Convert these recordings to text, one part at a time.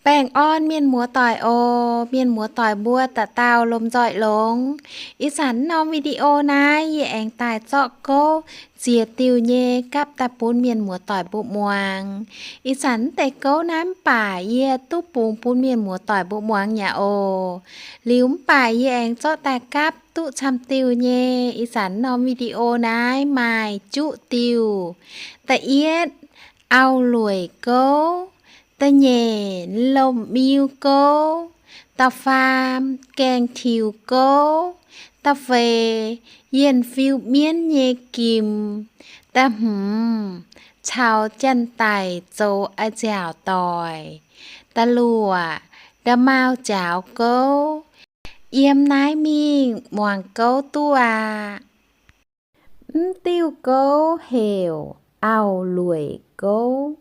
Baengh orn mienh muoz-doic oc. Mienh muoz-doic mbuo dauh dauh lomh nzoih longx. Ih zanc norm video naaiv yie aengx daaih zorqv gouv ziex diuh nyei gapv daaih bun mienh muoz-doic mbuo muangx. Ih zanc deix gouv naaiv mv baac yie duqv bungx bun mienh muoz-doic mbuo muangx yaac oc. Liuz mv baac yie aengx zorqv daaih gapv duqv camv diuh nyei. Ih zanc norm video naaiv maaih juqv diuh. Da'yietv, auv-lueic gouv. Da'nyeic, lomh miu gouv. Da'faam, gaeng tiux gouv. Da'feix, yienh fiu mienv nyei gim. Da'hmz, caux janx-daic zoux a'nziaauc doic. Da'luoqc, nda'maauh jaaux gouv. Yiem naaiv mingh muangx gouv duqv aqv. Mv diuh gouv heuc auv-lueic gouv.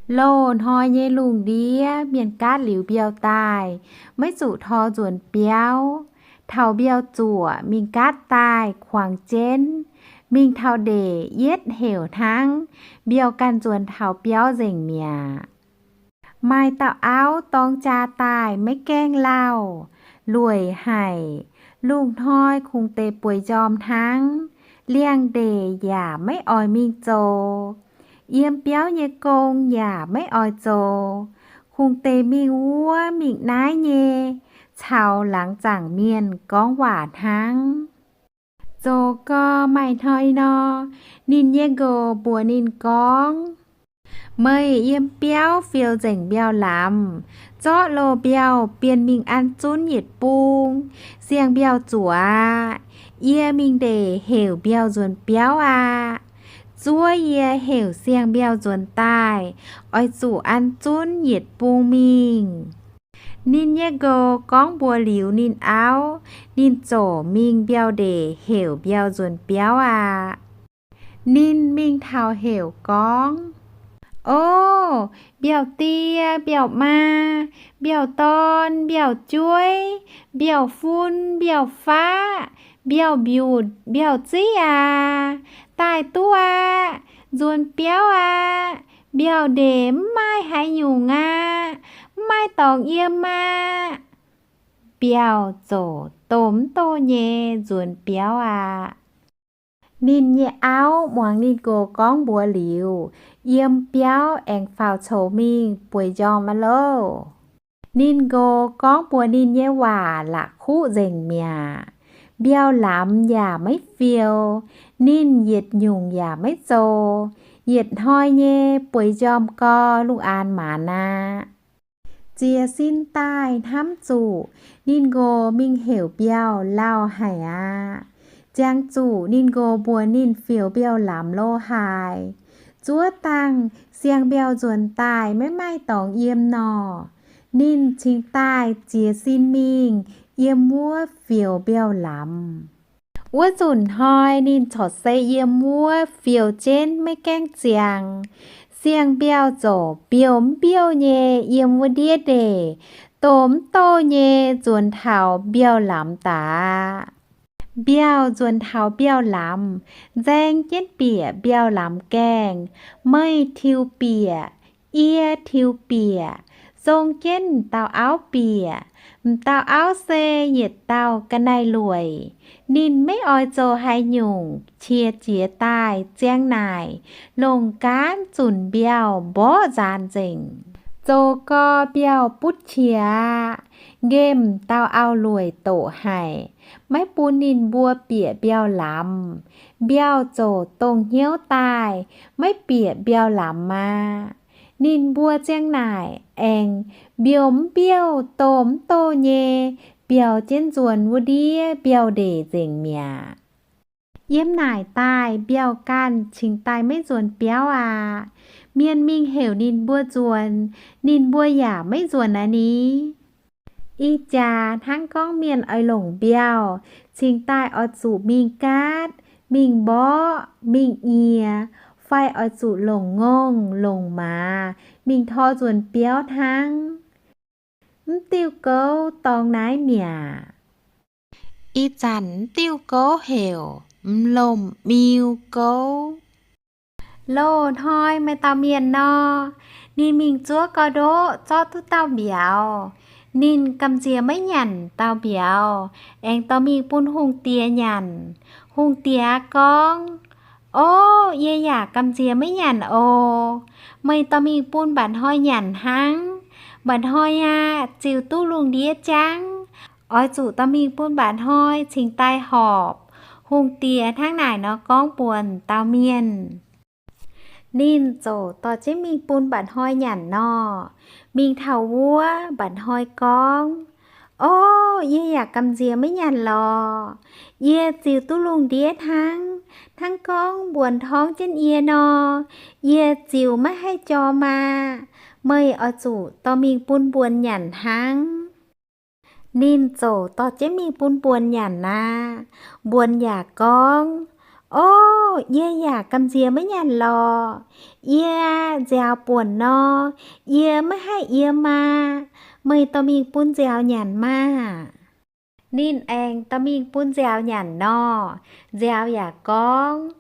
Loz-hnoi nyei lungh ndiev mienh gaatv liuz mbiauh daaih, maiv zuqc tor nzuonx biauv. Taux mbiauh zuoqc mingh gaatv daaih kuangx jienv, mingh taux ndeic yietv heuc hnangv, mbiauh ganh nzuonx taux biauv nzengc mi'aqv. Maaih dauh auv dorng jaa daaih maiv gaengh lauh, lueic haic. Lungh hnoi kungx deix bueix njormh hnangv, liangx-ndeic yaac maiv oix mingh zoux, yiem biauv nyei gong yaac maiv oix zoux, kungx deix mingh wuov mingh naaiv nyei, caux laangz zaangc mienh gorngv waac hnangv. Zoux gau maaih hnoi nor, ninh nyei nqox mbuox ninh gorngv, meih yiem biauv fiou nzengc mbiauh lamz, zorqv loz-mbiauh bienh mingh an zunv yietc bung, siang-mbiauh zuqc aqv. Yie mingh ndeic heuc mbiauh nzuonx biauv aqv. Zuov yie heuc siang-mbiauh nzuonx daaih, oix zuqc an zunv yietc bung mingh. Ninh nyei nqox gorngv mbuox liuz ninh auv, ninh ziouc mingh mbiauh ndeic heuc mbiauh nzuonx biauv aqv. Ninh mingh taux heuc gorngv, O, mbiauh die, mbiauh maa, mbiauh dorn, mbiauh jueiv, mbiauh fun, mbiauh faqv, mbiauh mbiutc, mbiauh ziqv aac, daaih duqv aqv. Nzuonx biauv aqv. Mbiauh ndeic mv maaih haaix nyungc aqv. Mv maaih dorngx yiem aqv. Mbiauh ziouc domh mv doh nyei nzuonx biauv aqv. Ninh nyei auv muangx ninh nqox gorngv mbuox liuz, yiem biauv aengx faaux coux mingh bueix njormh aqv loh. Ninh nqox gorngv mbuox ninh nyei waac la'kuqv nzengc mi'aqv. Mbiauh lamz yaac maiv fiou. Ninh yietc nyungc yaac maiv zoux. Yietc hnoi nyei bueix njormh gau, lungh aanx maanz aqv. Jiez sin daaih hnamv zuqc ninh nqox mingh heuc mbiauh lauh haic aqv. Ziangh zuqc ninh nqox mbuox ninh fioux mbiauh lamz lo haaix. Zuov dangh siang-mbiauh nzuonx daaih maiv maaih dorngx yiem nor, ninh cingx daaih jiez sin mingh yiem wuov fioux mbiauh lamz. Wuov nzunc hnoi ninh corc se yiem wuov fioux jienv maiv gaengh ziangx. Siang-mbiauh ziouc mbiouh mv mbiouh nyei yiem wuov ndiev ndeic, domh mv doh nyei nzuonx taux mbiauh lamz daaih. Mbiauh nzuonx taux mbiauh lamz, nzaeng jienv bieqc mbiauh lamz gaengh, meih tiux bieqc, yie tiux bieqc, zong jienv m'dauh auv bieqc. M'dauh auv se yietc dauh ga'naaiv-lueic. Ninh maiv oix zoux haaix nyungc, qiex jiez daaih ziang naaic, longc gaanv zunc mbiauh mborqv nzaanx nzengc. Zoux gau mbiauh butv qiex aqv. Nqemh dauh auv-lueic doqc haic, maiv bun ninh mbuo bieqc mbiauh lamz. Mbiauh ziouc dongh hnyouv daaih, maiv bieqc mbiauh lamz aqv. Ninh mbuo ziang naaic aengx mbiouh mv mbiouh, domh mv doh nyei, biaux jienv nzuonx wuov ndiev mbiauh ndeic nzengc mi'aqv. Yiem naaic daaih mbiauh ganh cingx daaih maiv nzuonx biauv aqv. Mienh mingh heuc ninh mbuo nzuonx, ninh mbuo yaac maiv nzuonx aqv ni. Ih jaax hnangv gorngv mienh oix longc mbiauh, cingx daaih oix zuqc mingh gaatv, mingh mborqv, mingh nyiex, fai oix zuqc longc ngongh, longc maaz, mingh tor nzuonx biauv hnangv. Mv diuh gouv dorng naaiv mi'aqv. Ih zanc mv diuh gouv heuc m'lomh miu gouv. Loz-hnoi maaih dauh mienh nor, Ninh mingh zuov gau ndoqv zorqv duqv dauh mbiauz. Ninh gamh nziex maiv nyanc dauh mbiauz, aengx dorh mingh bun hungh diex nyanc. Hungh diex gorngv, O, yie yaac gamh nziex maiv nyanc oc. Meih dorh mingh bun mba'hnoi nyanc hnangv. Mba'hnoi aqv, ziux duqv lungh ndiev jangv. Oix zuqc dorh mingh bun mba'hnoi cingx daaih horpc. Hungh diex hnangv naaic nor gorngv mbuox dauh mienh. Ninh ziouc dorh jienv mingh bun mba'hnoi nyanc nor. Mingh taux wuov, mba'hnoi gorngv, O, yie yaac gamh nziex maiv nyanc lorqc. Yie ziux duqv lungh ndiev hnangv. Hnangv gorngv mbuonx torngv jienv yie nor, yie ziux maiv haih jor maah! Meih oix zuqc dorh mingh bun mbuonx nyanc hnangv. Ninh ziouc dorh jienv mingh bun mbuonx nyanc aqv. Mbuonx yaac gorngv, O, yie yaac gamh nziex maiv nyanc lorqc. Yie nziaaux buonc nor, yie maiv haih yiem aqv. Meih dorh mingh bun nziaaux nyanc maah! Ninh aengx dorh mingh bun nziaaux nyanc nor, nziaaux yaac gorngv,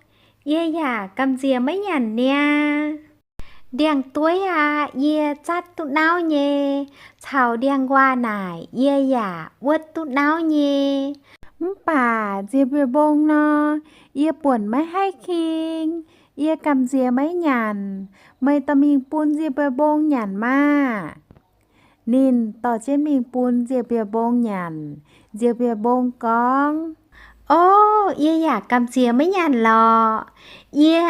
Yie yaac gamh nziex maiv nyanc niaa. Ndiangx-dueiv aqv, yie zatv duqv nauv nyei. Caux ndiangx-nquaah naaic yie yaac wuotv duqv nauv nyei. Mv baac nzie-mbuo mbong nor, yie buonc maiv haih king. Yie gamh nziex maiv nyanc. Meih dorh mingh bun nzie-mbuo mbong nyanc maah! Ninh dorh jienv mingh bun nzie-mbuo mbong nyanc. Nzie-mbuo mbong gorngv, O, yie yaac gamh nziex maiv nyanc lorqc. Yie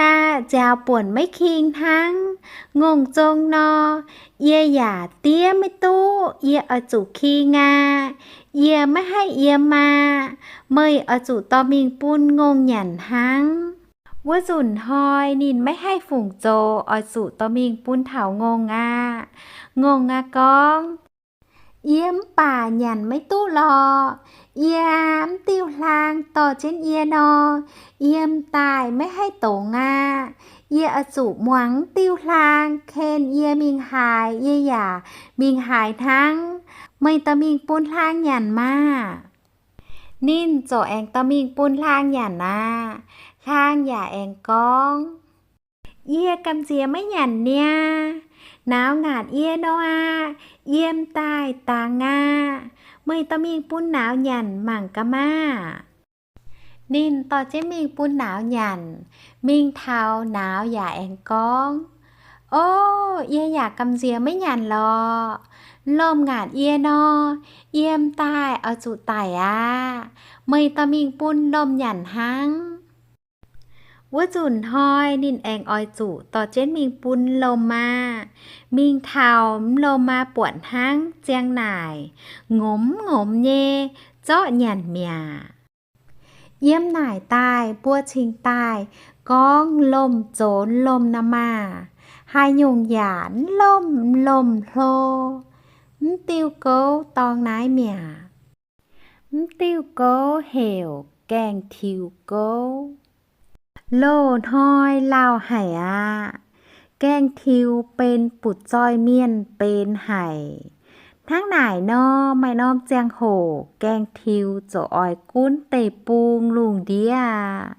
nziaaux buonc maiv king hnangv. Ngongh zong nor, yie yaac diev maiv duqv. Yie oix zuqc king aqv. Yie maiv haih yiem aqv. Meih oix zuqc dorh mingh bun ngongh nyanc hnangv. Wuov nzunc hnoi ninh maiv haih fungc zoux, oix zuqc dorh mingh bun taux ngongh aqv. Ngongh aqv gorngv, Yie mv baac nyanc maiv duqv lorqc. Yie mv diuh hlaang dorh jienv yie nor, yiem daaih maiv haih dongz aqv. Yie oix zuqc muangx mv diuh hlaang ken yie mingh haaix, yie yaac mingh haaix hnangv. Meih dorh mingh bun hlaang nyanc maah! Ninh ziouc aengx dorh mingh bun hlaang nyanc aqv. Hlaang yaac aengx gorngv, Yie gamh nziex maiv nyanc niaa. Nauz ngaatc yie nor aqv. Yiem daaih dangx aqv. Meih dorh mingh bun nauz nyanc mangc gaax maah! Ninh dorh jienv mingh bun nauz nyanc. Mingh taux nauz yaac aengx gorngv, O, yie yaac gamh nziex maiv nyanc lorqc. Lomh ngaatc yie nor, yiem daaih oix zuqc daic aqv. Meih dorh mingh bun lomh nyanc hnangv. Wuov nzunc hnoi ninh aengx oix zuqc dorh jienv mingh bun lomh aqv. Mingh taux mv lomh aqv buatc hnangv ziang naaic, ngomz ngomz nyei, zorqv nyanc mi'aqv. Yiem naaic daaih mbuo cingx daaih gorngv lomh zoux lomh nor maah! Haaix nyungc yaac mv lomh mv lomh hlo. Mv diuh gouv dorngx naaiv mi'aqv. Mv diuh gouv heuc gaengh tiux gouv. Loz-hnoi lauh haic aqv. Gaengh tiux benx butv-zoih mienh benx haic. Hnangv naaic nor, maaih norm ziangh hoc gaengh tiux ziouc oix gunv deic-bung lungh ndiev aqv.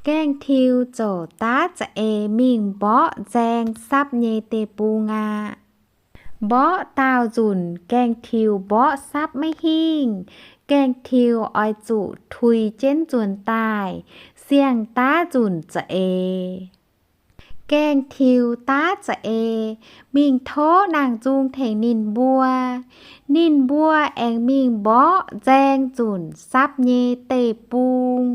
Gaengh tiux ziouc daav za'eix mingh mborqv nzaeng sapv nyei deic-bung aqv. Mborqv daauh nzunc gaengh tiux mborqv sapv maiv hingh. Gaengh tiux oix zuqc tuix jienv nzuonx daaih, siang-daav nzunc za'eix. Gaengh tiux daav za'eix mingh tov nangh nzung tengx ninh mbuo. Ninh mbuo aengx mingh mborqv nzaeng nzunc sapv nyei deic-bung.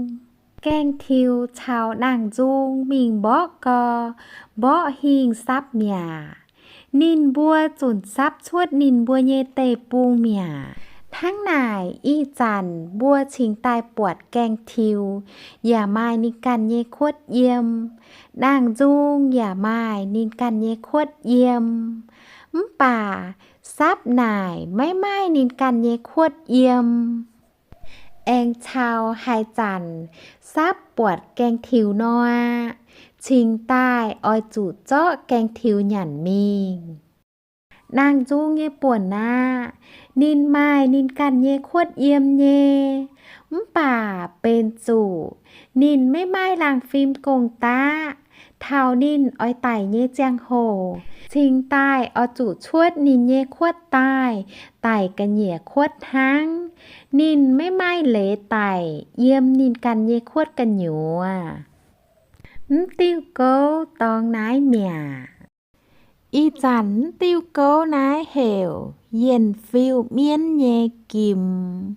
Gaengh tiux caux nangh nzung mingh mborqv gau, mborqv hingh sapv mi'aqv. Ninh mbuo zunc sapv cuotv ninh mbuo nyei deic-bung mi'aqv. Hnangv naaic, ih zanc mbuo cingx daaih buatc gaengh tiux yaac maaih ninh ganh nyei kuotv yiem. Nangh nzung yaac maaih ninh ganh nyei kuotv yiem. Mv baac sapv naaic maiv maaih ninh ganh nyei kuotv yiem. Aengx caux haaix zanc sapv buatc gaengh tiux nor aqv, cingx daaih oix zuqc zorqv gaengh tiux nyanc mingh. Nangh nzung nyei buonc aqv, ninh maaih ninh ganh nyei kuotv yiem nyei. Mv baac benx zuqc ninh maiv maaih laangh fim gong-daqv, Taux ninh oix daic nyei ziangh hoc, cingx daaih oix zuqc cuotv ninh nyei kuotv daaih, daic ga'nyiec kuotv hnangv. Ninh maiv maaih leiz daic yiem ninh ganh nyei kuotv gu'nyuoz. Mv diuh gouv dorngx naaiv mi'aqv. Ih zanc mv diuh gouv naaiv heuc Yienh Fiuv Mienv Nyei Gimc.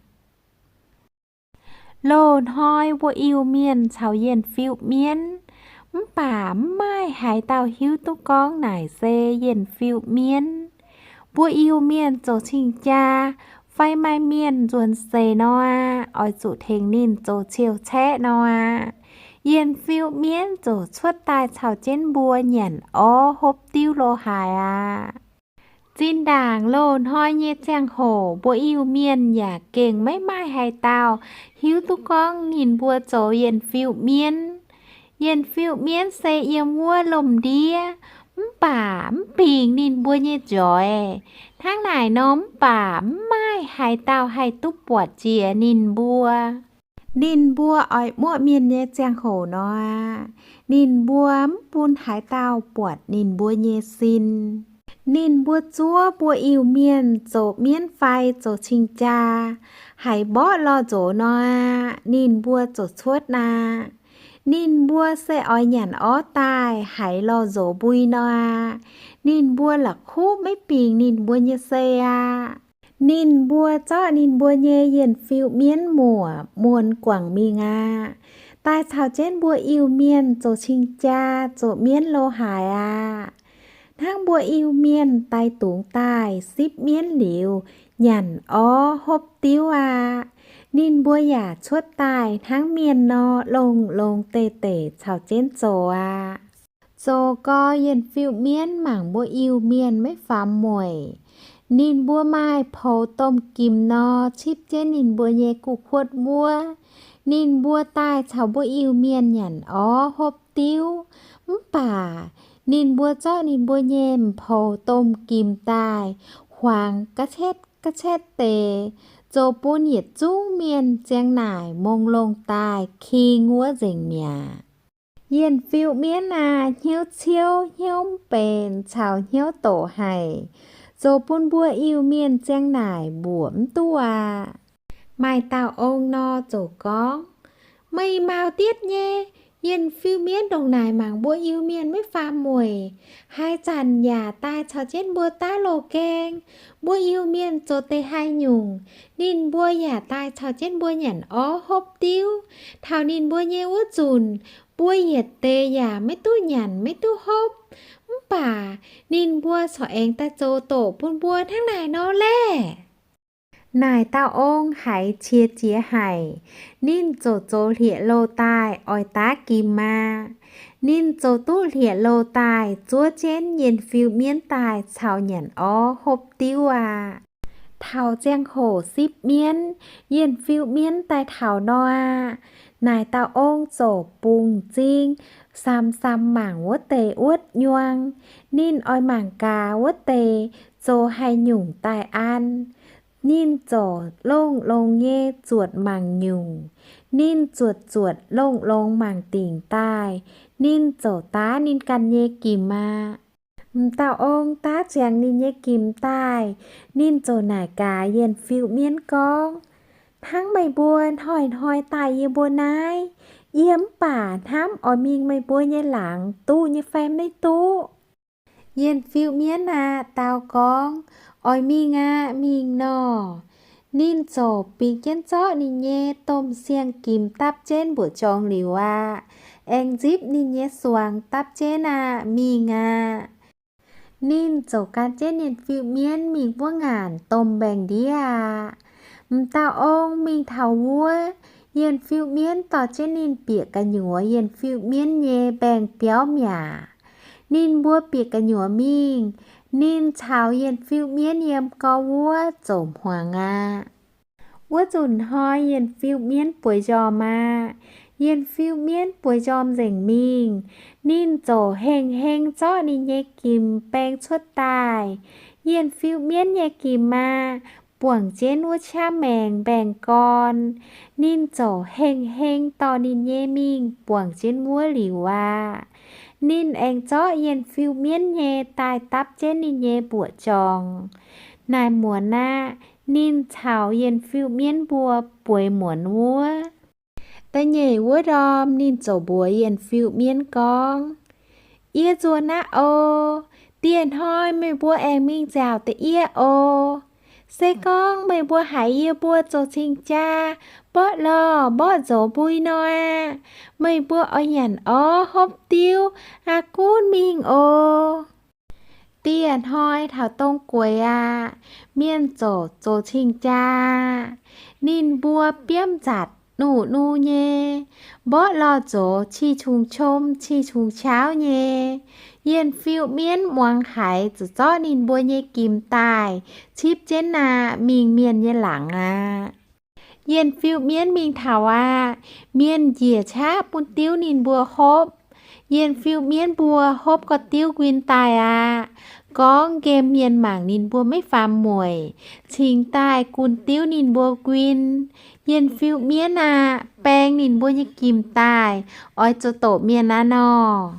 Loz-hnoi mbuo Iu-Mienh caux Yienh Fiuv Mienv, mv baac mv maaih haaix dauh hiuv duqv gorngv naaic se Yienh Fiuv Mienv. Mbuo Iu-Mienh zoux cing-jaa fai maaih mienh nzuonx seix nor aqv, oix zuqc tengx ninh zoux ciou caeqv nor aqv. Yienh Fiuv Mienv ziouc cuotv daaih caux jienv mbuo nyanc orv hopv diuv lo haaix aqv. Zinh ndaangc loz-hnoi nyei ziangh hoc mbuo Iu-Mienh yaac gengh maiv maaih haaix dauh hiuv duqv gorngv ninh mbuo zoux Yienh Fiuv Mienv. Yienh Fiuv Mienv se yiem wuov lomh ndiev, mv baac mv bingx ninh mbuo nyei nzoix. Hnangv naaic nor mv baac mv maaih haaix dauh haih duqv buatc jiex ninh mbuo. Ninh mbuo oix muoqv mienh nyei ziangh hoc nor aqv, ninh mbuo mv bun haaix dauh buatc ninh mbuo nyei sin. Ninh mbuo zuov mbuo Iu-Mienh zoux mienv fai zoux cing-jaa, haiz mborqv lorh nzox nor aqv, ninh mbuo ziouc cuotv aqv. Ninh mbuo se oix nyanc orv daaih haiz lorh nzox mbui nor aqv, ninh mbuo la'kuqv maiv bingx ninh mbuo nyei sei aqv. Ninh mbuo zorqv ninh mbuo nyei Yienh Fiuv Mienv muoc muonz guangc mingh aqv, daaih caux jienv mbuo Iu-Mienh zoux cing-jaa zoux mienv lo haaix aqv. Hnangv mbuo Iu-Mienh daaih dungx daaih sipv mienv liuz nyanc orv hopv diuv aqv. Ninh mbuo yaac cuotv daaih hnangv mienh nor longx-longx deix-deix caux jienv zoux aqv. Zoux gau, Yienh Fiuv Mienv mangc mbuo Iu-Mienh maiv faaux mueic. Ninh mbuo maaih poux domh gimc nor, cipv jienv ninh mbuo nyei guv-kuotv wuov. Ninh mbuo daaih caux mbuo Iu-Mienh nyanc orv hopv diuv. Mv baac ninh mbuo zorqv ninh mbuo nyei m'poux domh gimc daaih huangx ga'cetv ga'cetv deix, zoux bun yietc zungv mienh ziang naaic mongh longh daaih king wuov nzengc mi'aqv. Yienh Fiuv Mienv aah! Hnyouv ciouv, hnyouv mv benx caux hnyouv doqc haic, zoux bun mbuo Iu-Mienh ziang naaic mbuoqc mv duqv aqv. Maaih dauh ong nor ziouc gorngv, Meih mauz dietv nyei. Yienh Fiuv Mienv ndongc naaic mangc mbuo Iu-Mienh maiv faaux mueic, haaix zanc yaac daaih caux jienv mbuo daav loz gaeng. Mbuo Iu-Mienh zoux deix haaix nyungc, ninh mbuo yaac daaih caux jienv mbuo nyanc orv hopv diuv. Taux ninh mbuo nyei wuov nzunc, mbuo yietc deix yaac maiv duqv nyanc maiv duqv hopv. Mv baac ninh mbuo corc aengx daaih zoux doqc bun mbuo hnangv naaic nor laeh. Naaic dauh ong haiz qiex jiez haic. Ninh ziouc zoux hlieqv-loh daaih oix daav gimc aqv. Ninh ziouc duqv hlieqv-loh daaih zuov jienv Yienh Fiuv Mienv daaih caux nyanc orv hopv diuv aqv. Taux ziangh hoc sipv mienv, Yienh Fiuv Mienv daaih taux nor aqv, naaic dauh ong ziouc bungx m'zing samx-samx mangc wuov deix wuotv nyuang. Ninh oix mangc gaax wuov deix zoux haaix nyungc daaih an. Ninh ziouc longx-longx nyei zuotc mangc nyungc. Ninh zuotc zuotc longx-longx mangc dingc daaih, ninh ziouc daav ninh ganh nyei gimc aqv. M'dauh ong daav ziangx ninh nyei gimc daaih, ninh ziouc naaic gaax Yienh Fiuv Mienv gorngv, Hnangv meih mbuo hnoi-hnoi daaih yie mbuo naaiv, yie mv baac hnamv oix mingh meih mbuo nyei laangz duqv nyei fai maiv duqv? Yienh Fiuv Mienv aah! Dau gorngv, Oix mingh aqv, mingh nor. Ninh ziouc bingx jienv zorqv ninh nyei domh siang-gimx dapv jienv mbuoqc jorngx liuz aqv, aengx nzipv ninh nyei suangx dapv jienv aqv, mingh aqv. Ninh ziouc gan jienv Yienh Fiuv Mienv mingh wuov ngaanc domh mbaengx-ndiev aqv. M'dauh ong mingh taux wuov, Yienh Fiuv Mienv dorh jienv ninh bieqc gu'nyuoz Yienh Fiuv Mienv nyei mbaengx-biauv mi'aqv. Ninh mbuo bieqc gu'nyuoz mingh, ninh caux Yienh Fiuv Mienv yiem gorx wuov zoux hmuangx aqv. Wuov nzunc hnoi Yienh Fiuv Mienv bueix njormh aqv. Yienh Fiuv Mienv bueix njormh nzengc mingh, ninh ziouc heng-heng zorqv ninh nyei gimx baeng cuotv daaih. Yienh Fiuv Mienv nyei gimx aqv, buangc jienv wuov qaqv maengx mbaengx-gorn. Ninh ziouc heng-heng dorh ninh nyei mingh buangc jienv wuov liuz aqv. Ninh aengx zorqv Yien Fiuv Mienv nyei daaih dapv jienv ninh nyei mbuoqc jorngx. Naaic muonz aqv, ninh caux Yien Fiuv Mienv mbuo bueix muonz wuov. Da'nyeic wuov ndorm ninh ziouc mbuox Yien Fiuv Mienv gorngv, Yie nzuonx aqv oc. Dieh hnoi meih mbuo aengx mingh nziaauc da'yietv oc. Se gorngv meih mbuo haiz yie mbuo zoux cing-jaa, mborqv lorh mborqv nzox mbui nor aqv, meih mbuo oix nyanc orv hopv diuv aqv gunv mingh oc. Dieh hnoi taux dongh gueix aqv, mienh ziouc zoux cing-jaa. Ninh mbuo biomv nzaatc nuqv-nuqv nyei, mborqv lorh nzox qiex qungx qom qiex qungx qauv nyei. Yien Fiuv Mienv muangx haiz ziouc zorqv ninh mbuo nyei gimc daaih cipv jienv aqv, mingh mienh nyei laangz aqv. Yien Fiuv Mienv mingh taux aqv, mienh njiec qaqv bun diuv ninh mbuo hopv. Yien Fiuv Mienv mbuo hopv ga'diuv nquin daaih aqv. Gorngv nqemh mienh mangc ninh mbuo maiv faam mueic, cingx daaih gun diuv ninh mbuo nquin. Yien Fiuv Mienv aqv, baeng ninh mbuo nyei gimc daaih, oix zoux doqc mienh aqv nor.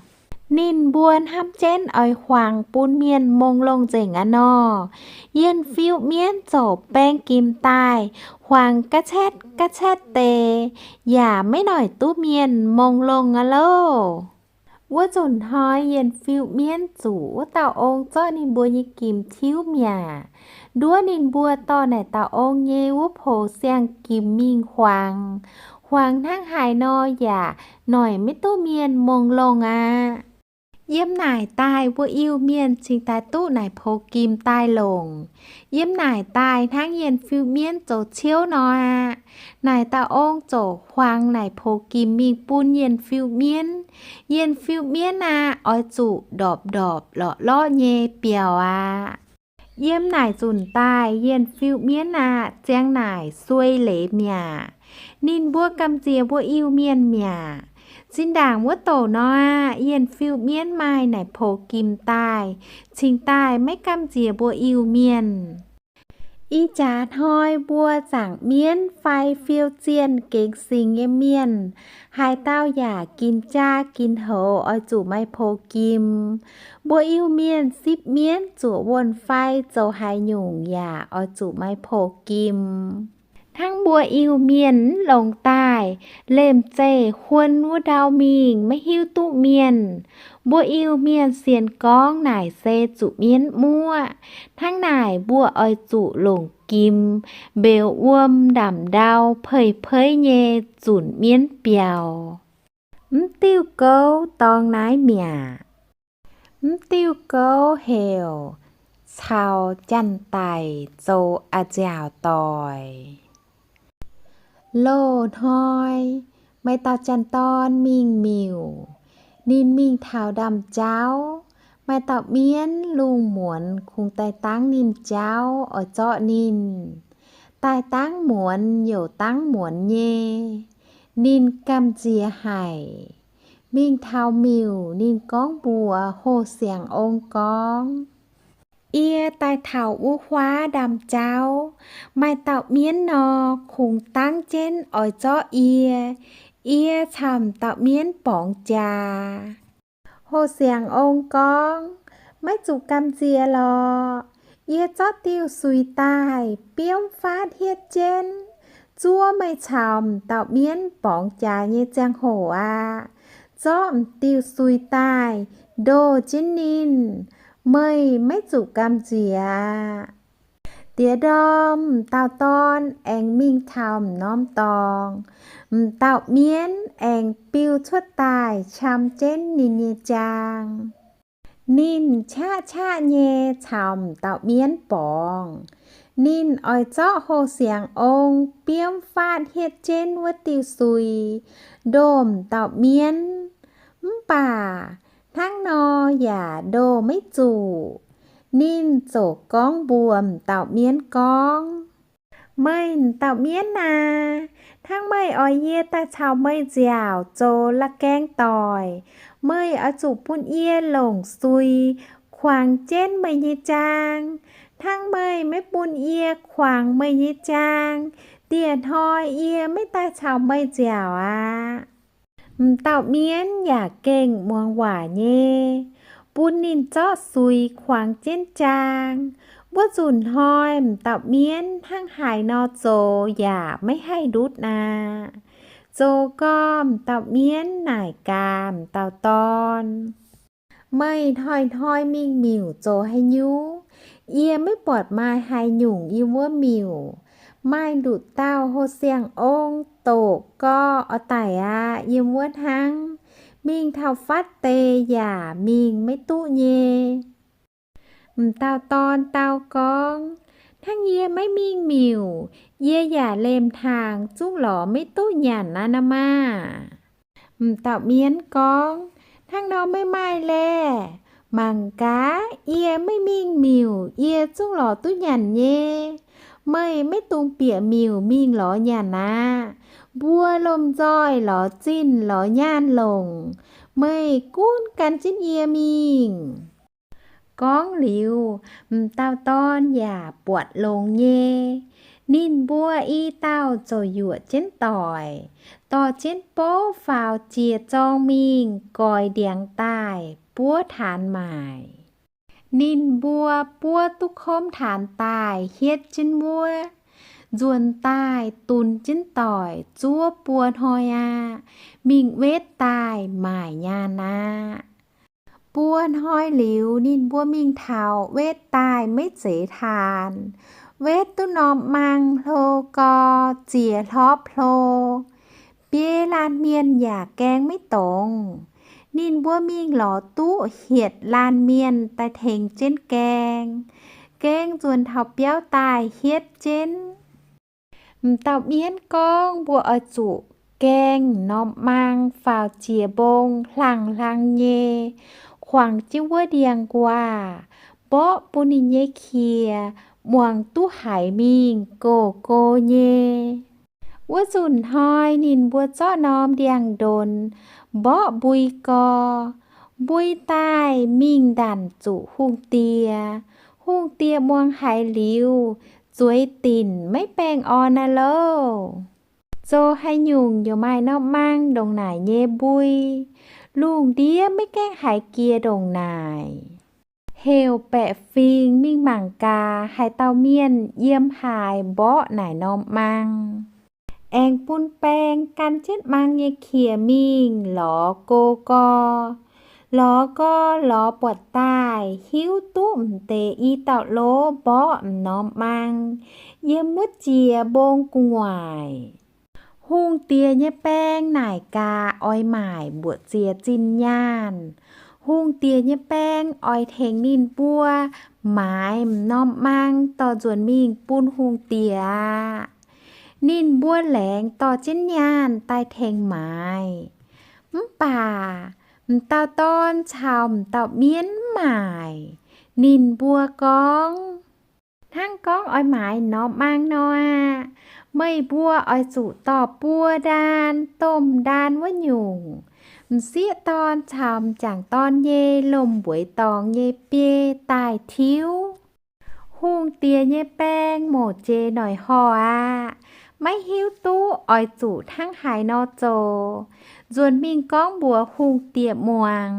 Ninh mbuo hnamv jienv oix huangx bun mienh mongh longh nzengc aqv nor. Yien Fiuv Mienv ziouc baeng gimc daaih, huangx ga'cetv ga'cetv deix, yaac maiv noic duqv mienh mongh longh aqv loh. Wuov nzunc hnoi Yien Fiuv Mienv zuqc wuov dauh ong zorqv ninh mbuo nyei gimc tiuv mi'aqv. Nduov ninh mbuo dorh naaic dauh ong nyei wuov poux siang-gimc mingh huangx. Huangx hnangv haaix nor yaac noic maiv duqv mienh mongh longh aqv. Yiem naaic daaih mbuo Iu-Mienh cingx daaih duqv naaic poux gimc daaih longc. Yiem naaic daaih hnangv Yien Fiuv Mienv zoux ciouv nor aqv. Naaic dauh ong ziouc huangx naaic poux gimc mingh bun Yien Fiuv Mienv. Yien Fiuv Mienv aqv, oix zuqc ndorpc ndorpc lorqc lorqc nyei biaux aqv. Yiem naaic nzunc daaih Yien Fiuv Mienv aqv, ziang naaic suei leiz mi'aqv. Ninh mbuo gamh nziex mbuo Iu-Mienh mi'aqv. Zinh ndaangc wuov douc nor aqv, Yien Fiuv Mienv maaih naaic poux gimc daaih, cingx daaih maiv gamh nziex mbuo Iu-Mienh. Ih jaax hnoi mbuo zaangc mienv fai fiou zienh gengx singx nyei mienh, haaix dauh yaac ginx jaa ginx houx oix zuqc maaih poux gimc. Mbuo Iu-Mienh sipv mienv zuoqc wuonh fai zoux haaix nyungc yaac oix zuqc maaih poux gimc. Hnangv mbuo Iu-Mienh mv longx daaih, lemh zeih huon wuov ndau mingh maiv hiuv duqv mienh. Mbuo Iu-Mienh sienx gorngv naaic se zuqc mienv muoqv. Hnangv naaic mbuo oix zuqc longc gimc, mbeux wuom, ndamc ndau, peiv-peiv nyei zunc mienv biaux. Mv diuh gouv dorngx naaiv mi'aqv. Mv diuh gouv heuc caux janx-daic zoux a'nziaauc doic. Loz-hnoi maaih dauh janx-dorn mingh miuc. Ninh mingh taux ndaamv-jauv. Maaih dauh mienv lungh muonz kungx daaih dangv ninh jauv oix zorqv ninh. Daaih dangv muonz youc dangv muonz nyei. Ninh gamh nziex haic. Mingh taux miuc, ninh gorngv mbuox hoh siangx ong gorngv, Yie daaih taux wuov huaav ndaamv-jauv, maaih dauh mienv nor, kungx dangv jienv oix zorqv yie. Yie caux m'dauh mienv borngz jaax. Hoh siangx ong gorngv, Maiv zuqc gamh nziex lorqc. Yie zorqv diuh suix daaih biomv faatv hietv jienv, zuov meih caux m'dauh mienv borngz jaax nyei ziangh hoc aqv. Zorqv m'diuh suix daaih ndoh jienv ninh, meih maiv zuqc gamh nziex aqv. Diex ndorm m'dauh dorn aengx mingh taux m'norm dorngx. M'dauh mienv aengx biux cuotv daaih qam jienv ninh nyei jaang. Ninh qaqv qaqv nyei caux m'dauh mienv borngz. Ninh oix zorqv hoh siangx ong biomv faatv hietv jienv wuov diuh suix ndoh m'dauh mienv. Mv baac hnangv nor yaac ndoh maiv zuqc. Ninh ziouc gorngv mbuox m'dauh mienv gorngv, Meih m'dauh mienv aac, hnangv meih oix yie daaih caux meih nziaauc zoux la'gaeng doic, meih oix zuqc bun yie longc suix kuangx jienv meih nyei jaang. Hnangv meih maiv bun yie kuangx meih nyei jaang, dieh hnoi yie maiv daaih caux meih nziaauc aqv. M'dauh mienv yaac gengh muangx waac nyei, bun ninh zorqv suix kuangx jienv jaang. Wuov nzunc hnoi m'dauh mienv hnangv haaix nor zoux yaac maiv haih ndutv aqv. Zoux gau, m'dauh mienv naaic gaax m'dauh dorn, meih hnoi-hnoi mingh miuc zoux haaix nyungc? Yie maiv buatc maaih haaix nyungc yiem wuov miuc. Maaih nduqc dauh houh siang-ong doqc gorx oix daic aqv. Yiem wuov hnangv, mingh taux fatv deix yaac mingh maiv duqv nyei. M'dauh dorn dau gorngv, hnangv yie maiv mingh miuc, yie yaac lemh hnaangx zungv lorz maiv duqv nyanc aqv nor maah! M'dauh mienv gorngv, hnangv nor maiv maaih laeh. Mangc gaax, yie maiv mingh miuc yie zungv lorz duqv nyanc nyei. Meih maiv dungx bieqc miuc mingh lorz nyanc aqv. Mbuo lomh nzoih lorz zinh lorz nyaanh longc. Meih gunv gan jienv yie mingh. Gorngv liuz, m'dauh dorn yaac buatc longx nyei. Ninh mbuo i dauh ziouc yuoqc jienv doic, dorh jienv bouv faaux jiex zorng mingh goix ndiangx daaih buov taanx maaic. Ninh mbuo buov duqv komv taanx daaih hietv jienv wuov, nzuonx daaih dunx jienv doic zuov buo hnoi aqv, mingh wetv daaih maaic nyaanh aqv. Buo hnoi liuz, ninh mbuo mingh taux wetv daaih maiv zeiz taanx. Wetv duqv norm mang hlo gau, ziex hlopv hlo. Biei laanh mienh yaac gaeng maiv dongz. Ninh mbuo mingh lorz duqv hietc laanh mienh daaih tengx jienv gaeng. Gaeng nzuonx taux biauv daaih hietv jienv. M'dauh mienv gorngv mbuo oix zuqc gaeng norm mang faaux jiex mbong hlang-hlang nyei, kuangx jienv wuov ndiangx-nquaah, mborqv bun ninh nyei qiex muangx duqv haiz mingh go-go nyei. Wuov nzunc hnoi ninh mbuo zorqv norm ndiangx-ndonx mborqv mbui gau, mbui daaih mingh ndanc zuqc hungh diex. Hungh diex muangx haiz liuz, zueiz dinc maiv baengh orn aqv louh. Zoux haaix nyungc yaac maaih norm mang ndongc naaic nyei mbui. Lungh ndiev maiv gaengh haiz jiex ndongc naaic. Heuc baeqc fingx mingh mangc gaax haaix dauh mienh yiem haaix mborqv naaic norm mang. Aengx bun baeng gan jienv mang nyei qiex mingh lorz go gau. Lorz gau lorz buatc daaih hiuv duqv m'deix i dauh lov mborqv m'norm mang yiem wuov jiex mbong gu'nguaaic. Hungh diex nyei baeng naaic gaax oix maaic mbuoqc ziex zinh nyaanh. Hungh diex nyei baeng oix tengx ninh mbuo maaiz m'norm mang dorh nzuonx mingh bun hungh diex aqv. Ninh mbuo laengz dorh jienv nyaanh daaih tengx maaiz. Mv baac m'dauh dorn caux m'dauh mienv mv maaic. Ninh mbuo gorngv, hnangv gorngv oix maaiz m'norm mang nor aqv, meih mbuo oix zuqc dorh buo ndaan domh ndaan wuov nyungc, m'sieqv dorn caux m'jangc dorn nyei lomh mbueiz dorngx nyei biei daaih tiuv. Hungh diex nyei baeng mouc jiex noic horh aqv, maiv hiuv duqv oix zuqc hnangv haaix nor zoux, nzuonx mingh gorngv mbuox hungh diex muangx.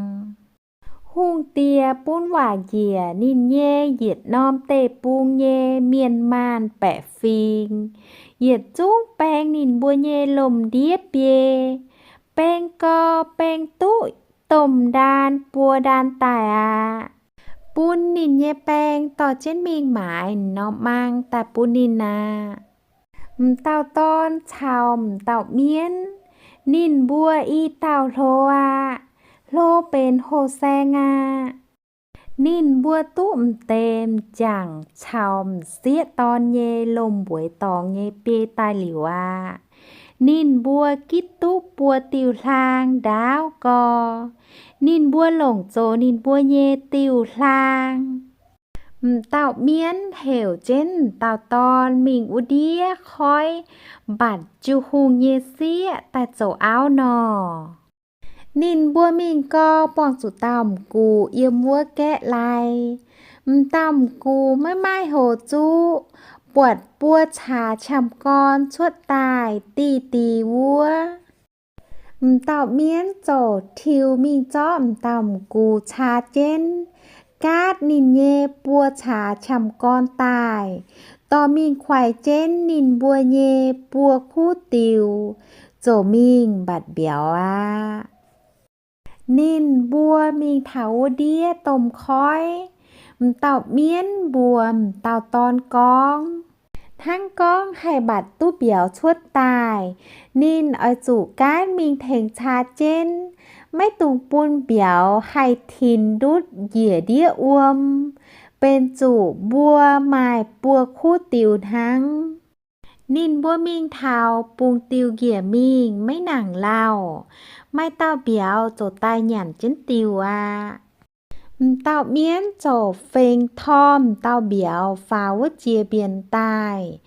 Hungh diex bun waac njiec ninh nyei yietc norm deic-bung nyei mienh maanh baeqc fingx, yietc zungv baeng ninh mbuo nyei lomh ndiev biei, baeng gau baeng duqv domh ndaan buo ndaan daaih aqv. Bun ninh nyei baeng dorh jienv mingh maaiz m'norm mang daaih bun ninh aqv. M'dauh dorn caux m'dauh mienv, ninh mbuo i dauh hlo aqv. Hlo benx houh saeng aqv. Ninh mbuo duqv m'deix m'jangc caux m'sieqv dorn nyei lomh mbueiz dorngx nyei biei daaih liuz aqv, ninh mbuo gitv duqv buo diuh hlaang ndaauv gau. Ninh mbuo longc zoux ninh mbuo nyei diuh hlaang. M'dauh mienv heuc jienv m'dauh dorn mingh wuov ndiev koiv mbatc jiu-hungh nyei sieqv daaih zoux auv nor. Ninh mbuo mingh gau buangh zuqc dauh m'gux yiem wuov gaeqv lai. M'dauh m'gux maiv maaih houx zuqv, buatc buo caax qamv gorn cuotv daaih diqv diqv wuov. M'dauh mienv ziouc tiux mingh zorqv m'dauh m'gux caa jienv, gaatv ninh nyei buo caax qamv gorn daaih, dorh mingh kuaix jienv ninh mbuo nyei buo kuv diux, ziouc mingh mbatc mbiauz aqv. Ninh mbuo mingh taux wuov ndiev domh koiv, m'dauh mienv mbuox m'dauh dorn gorngv, hnangv gorngv haih mbatc duqv mbiauz cuotv daaih, ninh oix zuqc gaanv mingh tengx caa jienv, maiv dungx bun mbiauz haih tinx ndutv njiec ndiev wuom, benx zuqc mbuo maaih buo kuv diux hnangv. Ninh mbuo mingh taux bungx diuh njiec mingh maiv nangc lauh, maaih dauh mbiauz ziouc daaih nyanc jienv diuh aqv. M'dauh mienv ziouc fengx torm m'dauh mbiauz faaux wuov jiex mbienx daaih.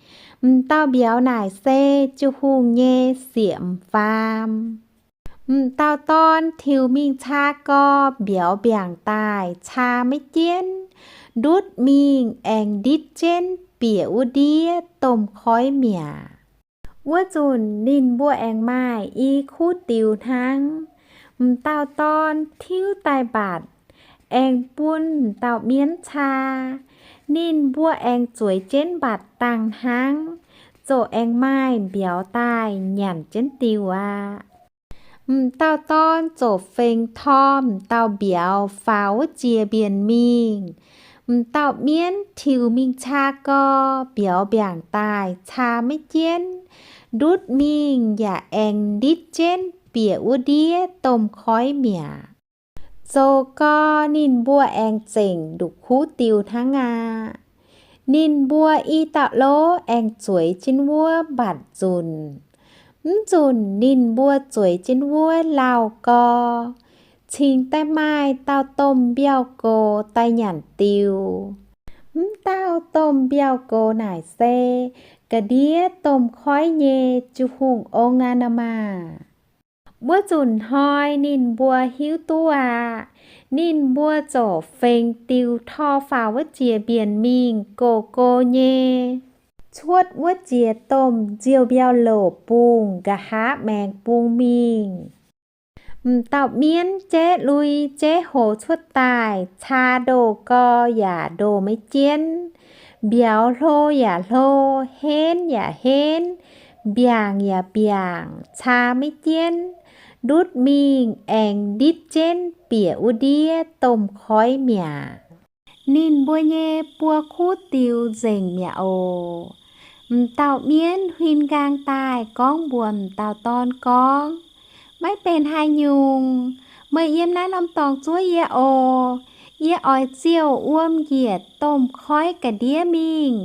M'dauh mbiauz naaic se Jiu-Hungh nyei sieqv m'faam. M'dauh dorn tiux mingh caa gau, mbiauz mbiaangc daaih caa maiv jienv, ndutv mingh aengx nditv jienv bieqc wuov ndiev domh koiv mi'aqv. Wuov nzunc ninh mbuo aengx maaih i kuv diux hnangv. M'dauh dorn tiuv daaih mbatc, aengx bun m'dauh mienv caa. Ninh mbuo aengx zueiz jienv mbatc dangh hnangv, ziouc aengx maaih mbiauz daaih nyanc jienv diuh aqv. M'dauh dorn ziouc fengx torm m'dauh mbiauz faaux wuov jiex mbienx mingh. M'dauh mienv tiux mingh caa gau, mbiauz mbiaangc daaih caa maiv jienv, ndutv mingh yaac aengx nditv jienv bieqc wuov ndiev domh koiv mi'aqv. Zoux gau ninh mbuo aengx zengc nduqc kuv diuh hnangv aqv. Ninh mbuo i dauh lov aengx zueiz jienv wuov mbatc nzunc. Mv nzunc ninh mbuo zueiz jienv wuov lauh gau, cingx daaih maaih dauh domh mbiauh gox daaih nyanc diuh. Mv dauh domh mbiauh gox naaic se ga'ndiev domh koiv nyei Jiu-Hungh ong aqv nor maah! Wuov nzunc hnoi ninh mbuo hiuv duqv aqv. Ninh mbuo ziouc fengx diuh tor faaux wuov jiex mbienx mingh gox gox nyei, cuotv wuov jiex domh nziou-mbiauh loc bungh nqa'haav maengx bung mingh. M'dauh mienv jaiv lui jaiv hoz cuotv daaih, caa ndoh gau yaac ndoh maiv jienv, mbiauz hlo yaac hlo, henv yaac henv, mbiaangc yaac mbiaangc, caa maiv jienv, ndutv mingh aengx nditv jienv bieqc wuov ndiev domh koiv mi'aqv. Ninh mbuo nyei buo kuv diux nzengc mi'aqv oc. M'dauh mienv huin nqaang daaih gorngv mbuox m'dauh dorn gorngv, Maiv benx haaix nyungc. Meih yiem naaiv norm dorngx zuov yie oc. Yie oix ziouc wuom njiec domh koiv ga'ndiev mingh,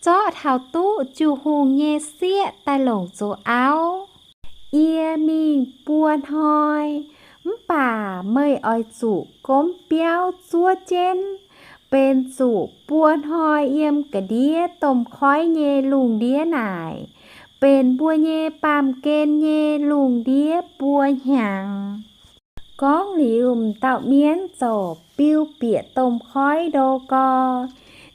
zorqv taux duqv Jiu-Hungh nyei sieqv daaih longc zoux auv. Yie mingh buo hnoi, mv baac meih oix zuqc gomv biauv zuov jienv, benx zuqc buo hnoi yiem ga'ndiev domh koiv nyei lungh ndiev naaic, benx mbuo nyei baamh gen nyei lungh ndiev buo hnyangx. Gorngv liuz, m'dauh mienv ziouc biu bieqc domh koiv ndo gau.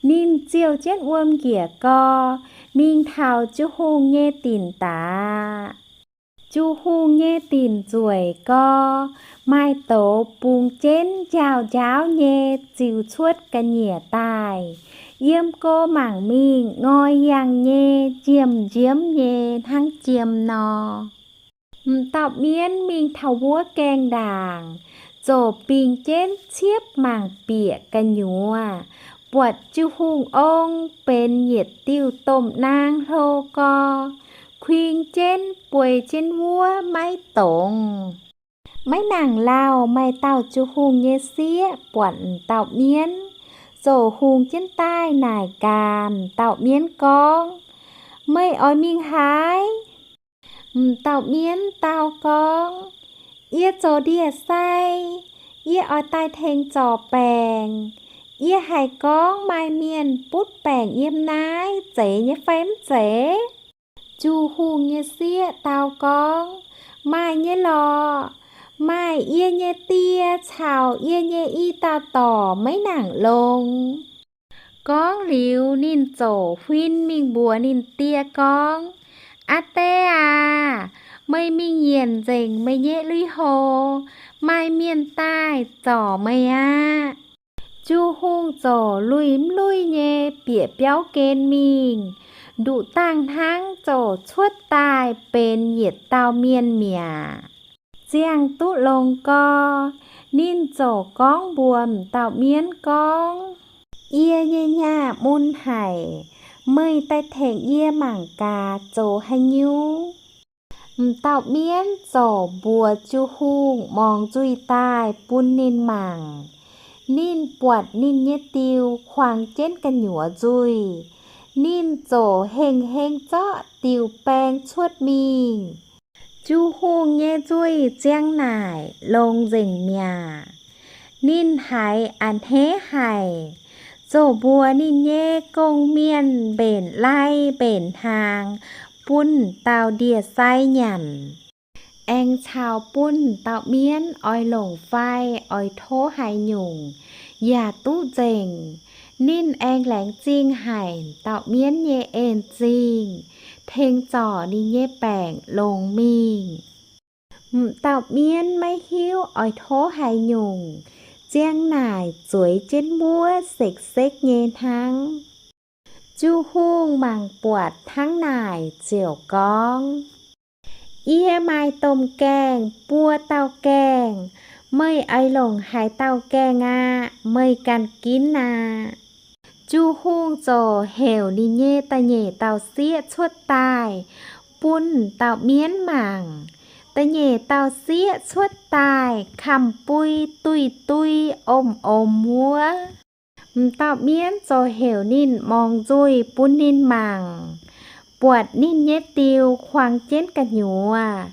Ninh ziouh jienv wuom njiec gau, mingh taux Jiu-Hungh nyei dinc daaih. Jiu-Hungh nyei dinc nzueic gau, maaih douz bungx jienv njaaux njaaux nyei ziux cuotv ga'nyiec daaih. Yiem go mangc mingh ngoi yangh nyei, njiemv njiemv nyei hnangv jiem nor. M'dauh mienv mingh taux wuov gaengh ndaangc, ziouc bingx jienv ciepv mangc bieqc gu'nyuoz, buatc Jiu-Hungh ong benx yietc diuh domh naang hlo gau, kuing jienv bueix jienv wuov maiv dongz. Maiv nangc lauh maaih dauh Jiu-Hungh nyei sieqv buatc m'dauh mienv, ziouc hungx jienv daaih naaic gaax m'dauh mienv gorngv, Meih oix mingh haaix? M'dauh mienv dau gorngv, Yie zoux ndie-sai. Yie oix daaih tengx zorc baengc. Yie haiz gorngv maaih mienh butv baengc yiem naaiv, zeiz nyei fai mv zeiz? Jiu-Hungh nyei sieqv dau gorngv, Maaih nyei lorqc. Maaih yie nyei die caux yie nyei i dauh dorc maiv nangc longx. Gorngv liuz, ninh ziouc huin mingh mbuox ninh die gorngv, Aa Die aac, Meih mingh yienc nzengc meih nyei lui-houx, maaih mienh daaih zorc meih aqv. Ju-hungh ziouc luih mv luih nyei bieqc biauv gen mingh, nduqc dangh hnangv ziouc cuotv daaih benx yietc dauh mienh mi'aqv. Ziangh duqv longx gau, ninh ziouc gorngv mbuox m'dauh mienv gorngv, Yie nyei nyaah mun haic, meih daaih tengx yie mangc gaax zoux haaix nyungc? M'dauh mienv ziouc mbuox Ju-hungh morngx nzuih daaih bun ninh mangc. Ninh buatc ninh nyei diuh kuangx jienv gu'nyuoz nzuih. Ninh ziouc hengh heng zorqv diuh baeng cuotv mingh. Ju-hungh nyei nzuih ziang naaic longx nzengc mi'aqv. Ninh haiz a'hneiv haic, ziouc mbuox ninh nyei gong-mienh mbenc lai mbenc hnaangx bun dauh ndie-sai nyanc, aengx caux bun dauh mienv oix longc fai oix tov haaix nyungc yaac duqv nzengc. Ninh aengx laengz zingh haic dauh mienv nyei en-zingh, tengx zorc ninh nyei baengc longx mingh. M'dauh mienv maiv hiuv oix tov haaix nyungc, ziang naaic zueiz jienv wuov sekv-sekv nyei hnangv. Ju-hungh mangc buatc hnangv naaic ziouc gorngv, Yie maaih domh gaengh buo dauh gaengh. Meih oix longc haaix dauh gaengh aqv? Meih ganh ginv aqv. Ju-hungh ziouc heuc ninh nyei da'nyeic dauh sieqv cuotv daaih bun dauh mienv mangc. Da'nyeic dauh sieqv cuotv daaih kamx-bui duih-duih omx-omx wuov. M'dauh mienv ziouc heuc ninh morngx nzuih bun ninh mangc. Buatc ninh nyei diuh kuangx jienv gu'nyuoz,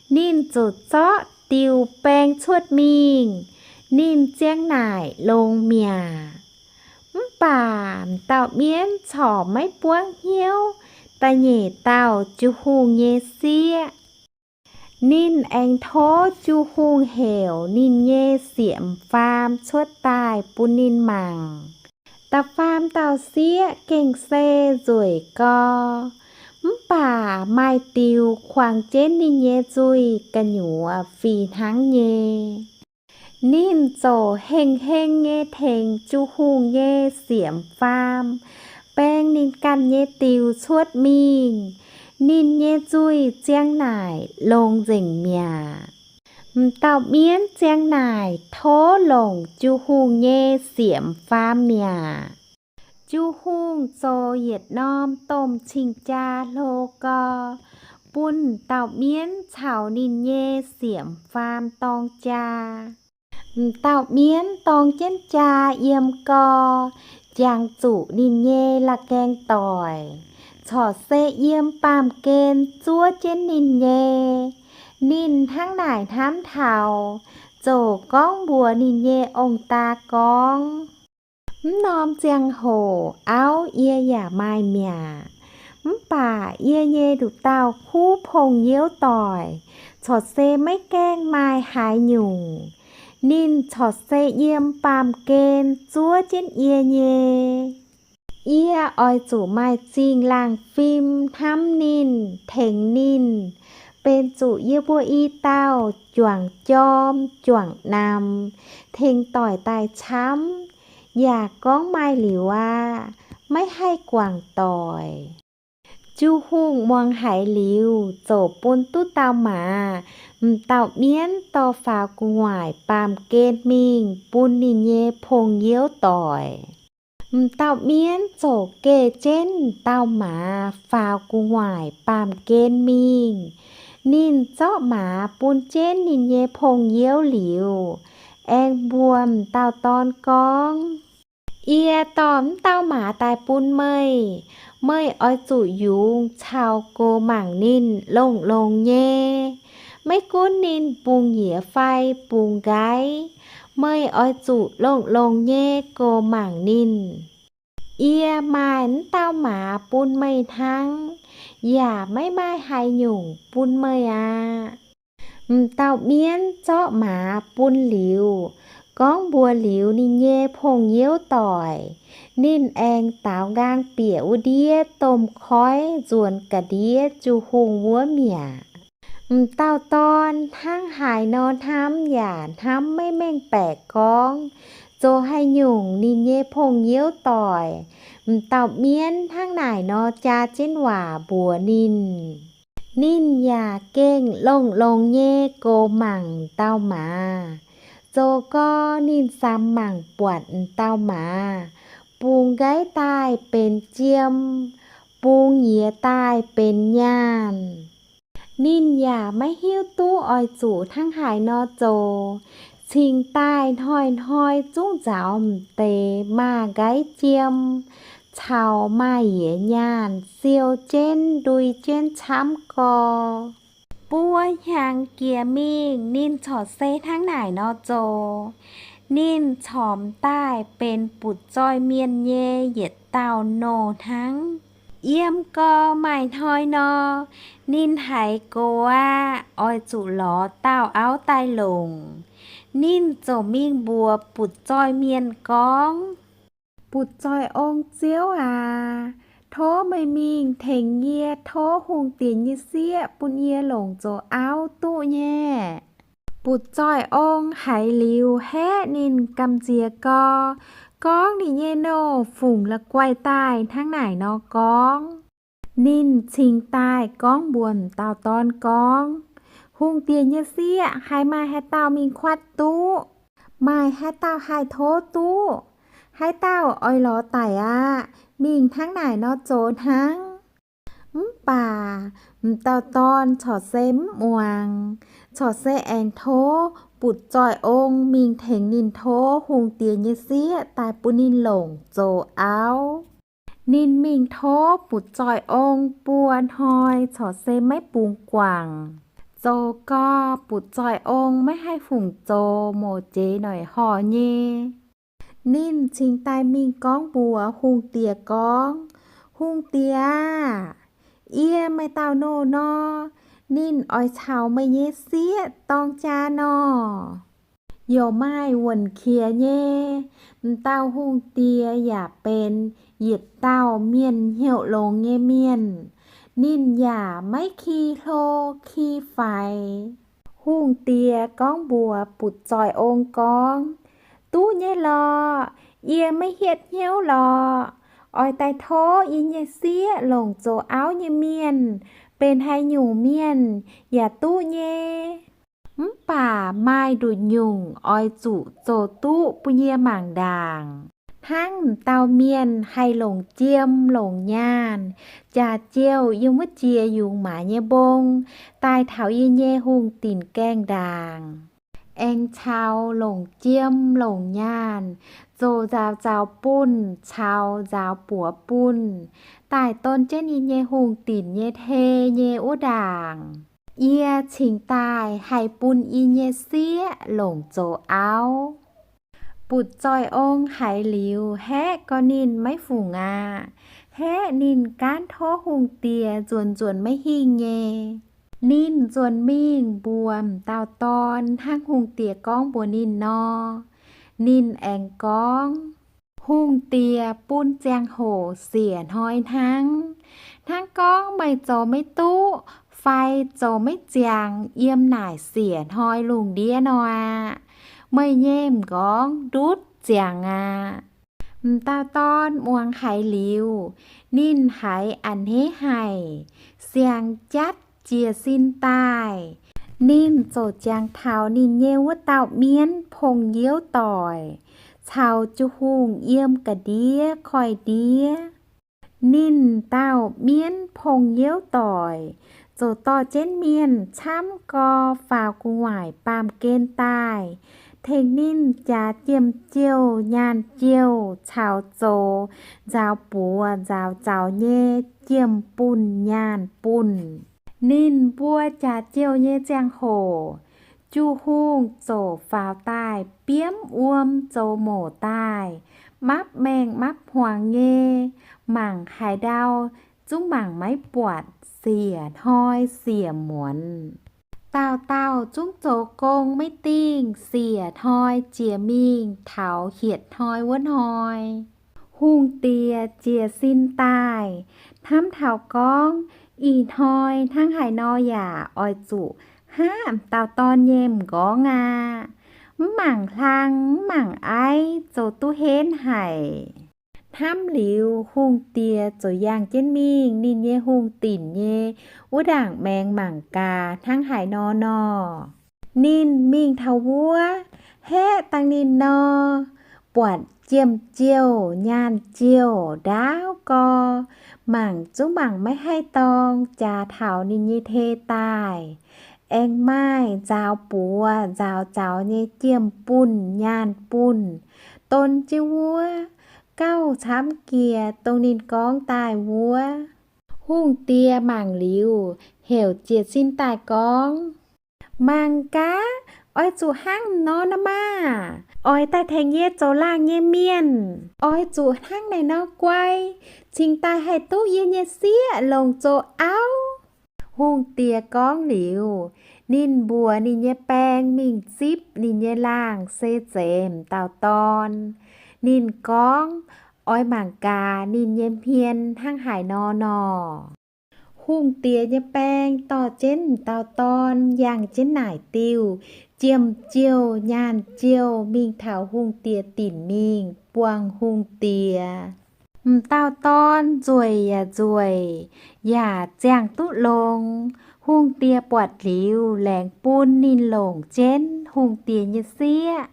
ninh ziouc zorqv diuh baeng cuotv mingh. Ninh ziang naaic longx mi'aqv. Mv baac m'dauh mienv corc maiv buangv hnyouv da'nyeic dauh Ju-hungh nyei sieqv. Ninh aengx tov Ju-hungh heuc ninh nyei siemx-faam cuotv daaih bun ninh mangc. Da'faam dauh sieqv gengh se nzueic gau, mv baac maaih diuh kuangx jienv ninh nyei nzuih gu'nyuoz fih hnangv nyei. Ninh ziouc hengh heng nyei tengx Ju-hungh nyei siemx-faam baeng ninh ganh nyei diuh cuotv mingh. Ninh nyei nzuih ziang naaic longx nzengc mi'aqv. M'dauh mienv ziang naaic tov longc Ju-hungh nyei siemx-faam mi'aqv. Ju-hungh zoux yietc norm domh cing-jaa hlo gau, bun dauh mienv caux ninh nyei siemx-faam dorng jaa. M'dauh mienv dorng jienv jaa yiem gau, jangx zuqc ninh nyei la'gaeng doic, corc se yiem baamh gen zuov jienv ninh nyei. Ninh hnangv naaic hnamv taux, ziouc gorngv mbuox ninh nyei ong-daa gorngv, Mv norm ziangh hoc auv yie yaac maaih mi'aqv. Mv baac yie nyei nduqc dauh kuv pong-youz doic corc se maiv gaengh maaih haaix nyungc. Ninh corc se yiem baamh gen zuov jienv yie nyei. Yie oix zuqc maaih zingh laangh fim hnamv ninh, tengx ninh, benx zuqc yie mbuo i dauh juangc jorm juangc namx, tengx doic daaih camv, yaac gorngv maaih liuz aqv, maiv haih guangc doic. Ju-hungh muangx haiz liuz, ziouc bun duqv dauh maaz, m'dauh mienv dorh faaux gu'nguaaic baamh gen mingh bun ninh nyei pong-youz doic. M'dauh mienv ziouc geh jienv dauh maaz faaux gu'nguaaic baamh gen mingh. Ninh zorqv maaz bun jienv ninh nyei pong-youz liuz, aengx mbuox m'dauh dorn gorngv, Yie dorh m'dauh maaz daaih bun meih. Meih oix zuqc yungz caux gox mangc ninh longx-longx nyei. Maiv gunv ninh bungx nyiec fai bungx nqaiv, meih oix zuqc longx-longx nyei gox mangc ninh. Yie maaih m'dauh maaz bun meih hnangv, yaac maiv maaih haaix nyungc bun meih aqv. M'dauh mienv zorqv maaz bun liuz, gorngv mbuox liuz ninh nyei pong-youz doic, ninh aengx daaux nqaang bieqc wuov ndiev domh koiv nzuonx ga'ndiev Ju-hungh wuov mi'aqv. M'dauh dorn hnangv haaix nor hnamv yaac hnamv maiv mengh baeqc gorngv, zoux haaix nyungc ninh nyei pong-youv doic, m'dauh mienv hnangv naaic nor jaa jienv waac mbuox ninh. Ninh yaac gengh longx-longx nyei goux mangc dauh maaz. Zoux gau ninh samx mangc buatc m'dauh maaz, bungx nqaiv daaih benx jiem, bungx yiex daaih benx nyaanh. Ninh yaac maiv hiuv duqv oix zuqc hnangv haaix nor zoux, cingx daaih hnoi-hnoi zungv nzaaux m'deix maaih nqaiv jiem caux maaih yiex nyaanh siou jienv ndui jienv camv gau. Buo hnyangx jiex mingh ninh corc se hnangv naaic nor zoux. Ninh corc m'daaih benx butv-zoih mienh nyei yietc dauh nouh hnangv. Yiem gau maaih hnoi nor, ninh haiz gox aqv, oix zuqc lorz dauh auv daaih longc. Ninh ziouc mingh mbuox butv-zoih mienh gorngv, Butv-zoih ong-ziouv aac, tov meih mingh tengx yie tov hungh diex nyei sieqv bun yie longc zoux auv duqv nyei. Butv-zoih ong haiz liuz haeqv ninh gamh nziex gau, gorngv ninh nyei nouh fungc la'guaih daaih hnangv naaic nor gorngv. Ninh cingx daaih gorngv mbuox m'dauh dorn gorngv, Hungh diex nyei sieqv, haiz maaih haaix dauh mingh kuatv duqv? Maaih haaix dauh haih tov duqv? Haaix dauh oix lorz daic aqv, mingh hnangv naaic nor zoux hnangv. Mv baac m'dauh dorn corc se mv muangx, corc se aengx tov butv-zoih ong mingh tengx ninh tov hungh diex nyei sieqv daaih bun ninh longc zoux auv. Ninh mingh tov butv-zoih ong buo hnoi corc se maiv bungx guangc. Zoux gau butv-zoih ong maiv haih fungc zoux, mouc jeix noic horh nyei. Ninh cingx daaih mingh gorngv mbuox hungh diex gorngv, Hungh diex aah! Yie maaih dauh nouh nor, ninh oix caux meih nyei sieqv dorng jaa nor. Youc maaih wuonh qiex nyei. M'dauh hungh diex yaac benx yietc dauh mienh hnyouv longx nyei mienh. Ninh yaac maiv ki hlo ki faix. Hungh diex gorngv mbuox butv-zoih ong gorngv, Duqv nyei lorqc. Yie maiv hietv hnyouv lorqc. Oix daaih tov yie nyei sieqv longc zoux auv nyei mienh, benx haaix nyungc mienh yaac duqv nyei. Mv baac maaih nduqc nyungc oix zuqc zoux duqv bun yie mangc ndaangc. Hnangv m'dauh mienh haih longc jiem longc nyaanh, jaax-jiouh yiem wuov jiex yungz maaz nyei mbong, daaih taux yie nyei hungh dinc gaengh ndaangc. Aengx caux longc jiem longc nyaanh, zoux nzaaux zaux bunh caux nzaaux buoz bunh, daaih don jienv yie nyei hungh dinc nyei hei nyei wuov ndaangc. Yie cingx daaih haih bun yie nyei sieqv longc zoux auv. Butv-zoih ong haiz liuz haeqv gau ninh maiv fungc aqv. Haeqv ninh gaanv tov hungh diex nzuonx nzuonx maiv hingh nyei. Ninh nzuonx mingh mbuox m'dauh dorn hnangv hungh diex gorngv mbuox ninh nor. Ninh aengx gorngv, Hungh diex bun ziangh hoc siec hnoi hnangv. Hnangv gorngv meih zoux maiv duqv fai zoux maiv ziangx yiem naaic siec hnoi lungh ndiev nor aqv. Meih nyei m'nqorngv ndutv ziangx aqv. M'dauh dorn muangx haiz liuz, ninh haiz a'hneiv haic, siang-jatv jiez sin daaih. Ninh ziouc jangx taux ninh nyei wuov dauh mienv pong-youv doic caux Ju-hungh yiem ga'ndiev koiv-ndiev. Ninh dauh mienv pong-youv doic ziouc dorh jienv mienh camv gau faaux gu'nguaaic baamh gen daaih, tengx ninh jaax jiem-jouh nyaanh jouh caux zoux nzaaux buoz nzaaux zaux nyei jiem-bunh nyaanh bunh. Ninh mbuo jaax jouh nyei ziangh hoc, Ju-hungh ziouc faaux daaih biomv wuom zoux mouc daaih, mapv maengh mapv hmuangx nyei, mangc haaix ndau zungv mangc maiv buatc, siec hnoi siec muonz. Dauh dauh zungv zoux gong maiv dingh, siec hnoi jiex mingh taux hietc hnoi wuov hnoi. Hungh diex jiez sin daaih, hnamv taux gorngv, Ih hnoi hnangv haaix nor yaac oix zuqc haav m'dauh dorn nyei m'nqorngv aqv. Mv mangc hlang mv mangc aiv zoux duqv henv haic. Hnamv liuz hungh diex ziouc yangh jienv mingh ninh nyei hungh dinc nyei wuov ndaangc maengx mangc gaax hnangv haaix nor nor. Ninh mingh taux wuov, haeqv dangh ninh nor, buatc jiem-jiouh nyaanh jiouh ndaauv gau, mangc zungv mangc maiv haih dorng, jaax taux ninh nyei tei daaih. Aengx maaih nzaaux buoz nzaaux zaux nyei jiem-bunh nyaanh bunh don jienv wuov, gauh camv jiex dongh ninh gorngv daaih wuov. Hungh diex mangc liuz, heuc jiez sin daaih gorngv, Mangc gaax, oix zuqc hnangv nor nor maah! Oix daaih tengx yie zoux laangh nyei mienh. Oix zuqc hnangv naaiv nor guai, cingx daaih haih duqv yie nyei sieqv longc zoux auv. Hungh diex gorngv liuz, ninh mbuox ninh nyei baeng mingh zipv ninh nyei laangh se zeiz m'dauh dorn. Ninh gorngv, oix mangc gaax ninh nyei hmien hnangv haaix nor nor. Hungh diex nyei baeng dorh jienv m'dauh dorn yangh jienv naaic diuh jiem-jiouh nyaanh jiouh mingh taux hungh diex dinc mingh buangh hungh diex. M'dauh dorn nzueic yaac nzueic, yaac ziangh duqv longx. Hungh diex buatc liuz, laengz bun ninh longc jienv hungh diex nyei sieqv.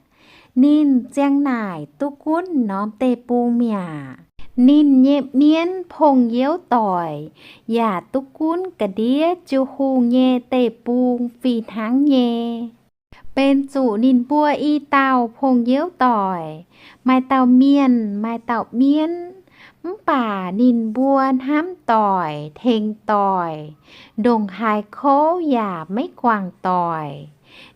Ninh ziang naaic duqv gunv norm deic-bung mi'aqv. Ninh nyei mienv pong-youv doic yaac duqv gunv ga'ndiev jiu-hungh nyei deic-bung fih hnangv nyei. Benx zuqc ninh mbuo i dauh pong-youv doic, maaih dauh mienh maaih dauh mienv, mv baac ninh mbuo hnamv doic tengx doic, ndongc haaix kouv yaac maiv guangc doic.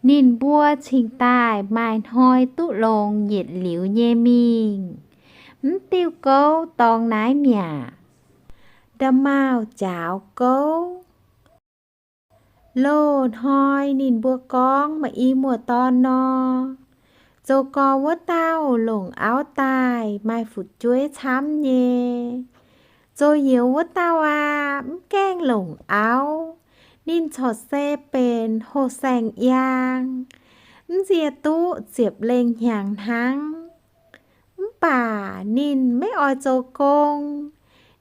Ninh mbuo cingx daaih maaih hnoi duqv longx yietc liuz nyei mingh. Mv diuh gouv dorngx naaiv mi'aqv. Nda'maauh jaaux gouv. Loz-hnoi ninh mbuo gorngv maaih i muoz-dorn nor, zoux gorx wuov dauh longc auv daaih maaih fu'jueiv camv nyei. Zoux youz wuov dauh aqv, mv gaengh longc auv. Ninh corc se benx houh saeng-yaang, mv nziex duqv ziepc lengh hnyangx hnangv. Mv baac ninh maiv oix zoux gong.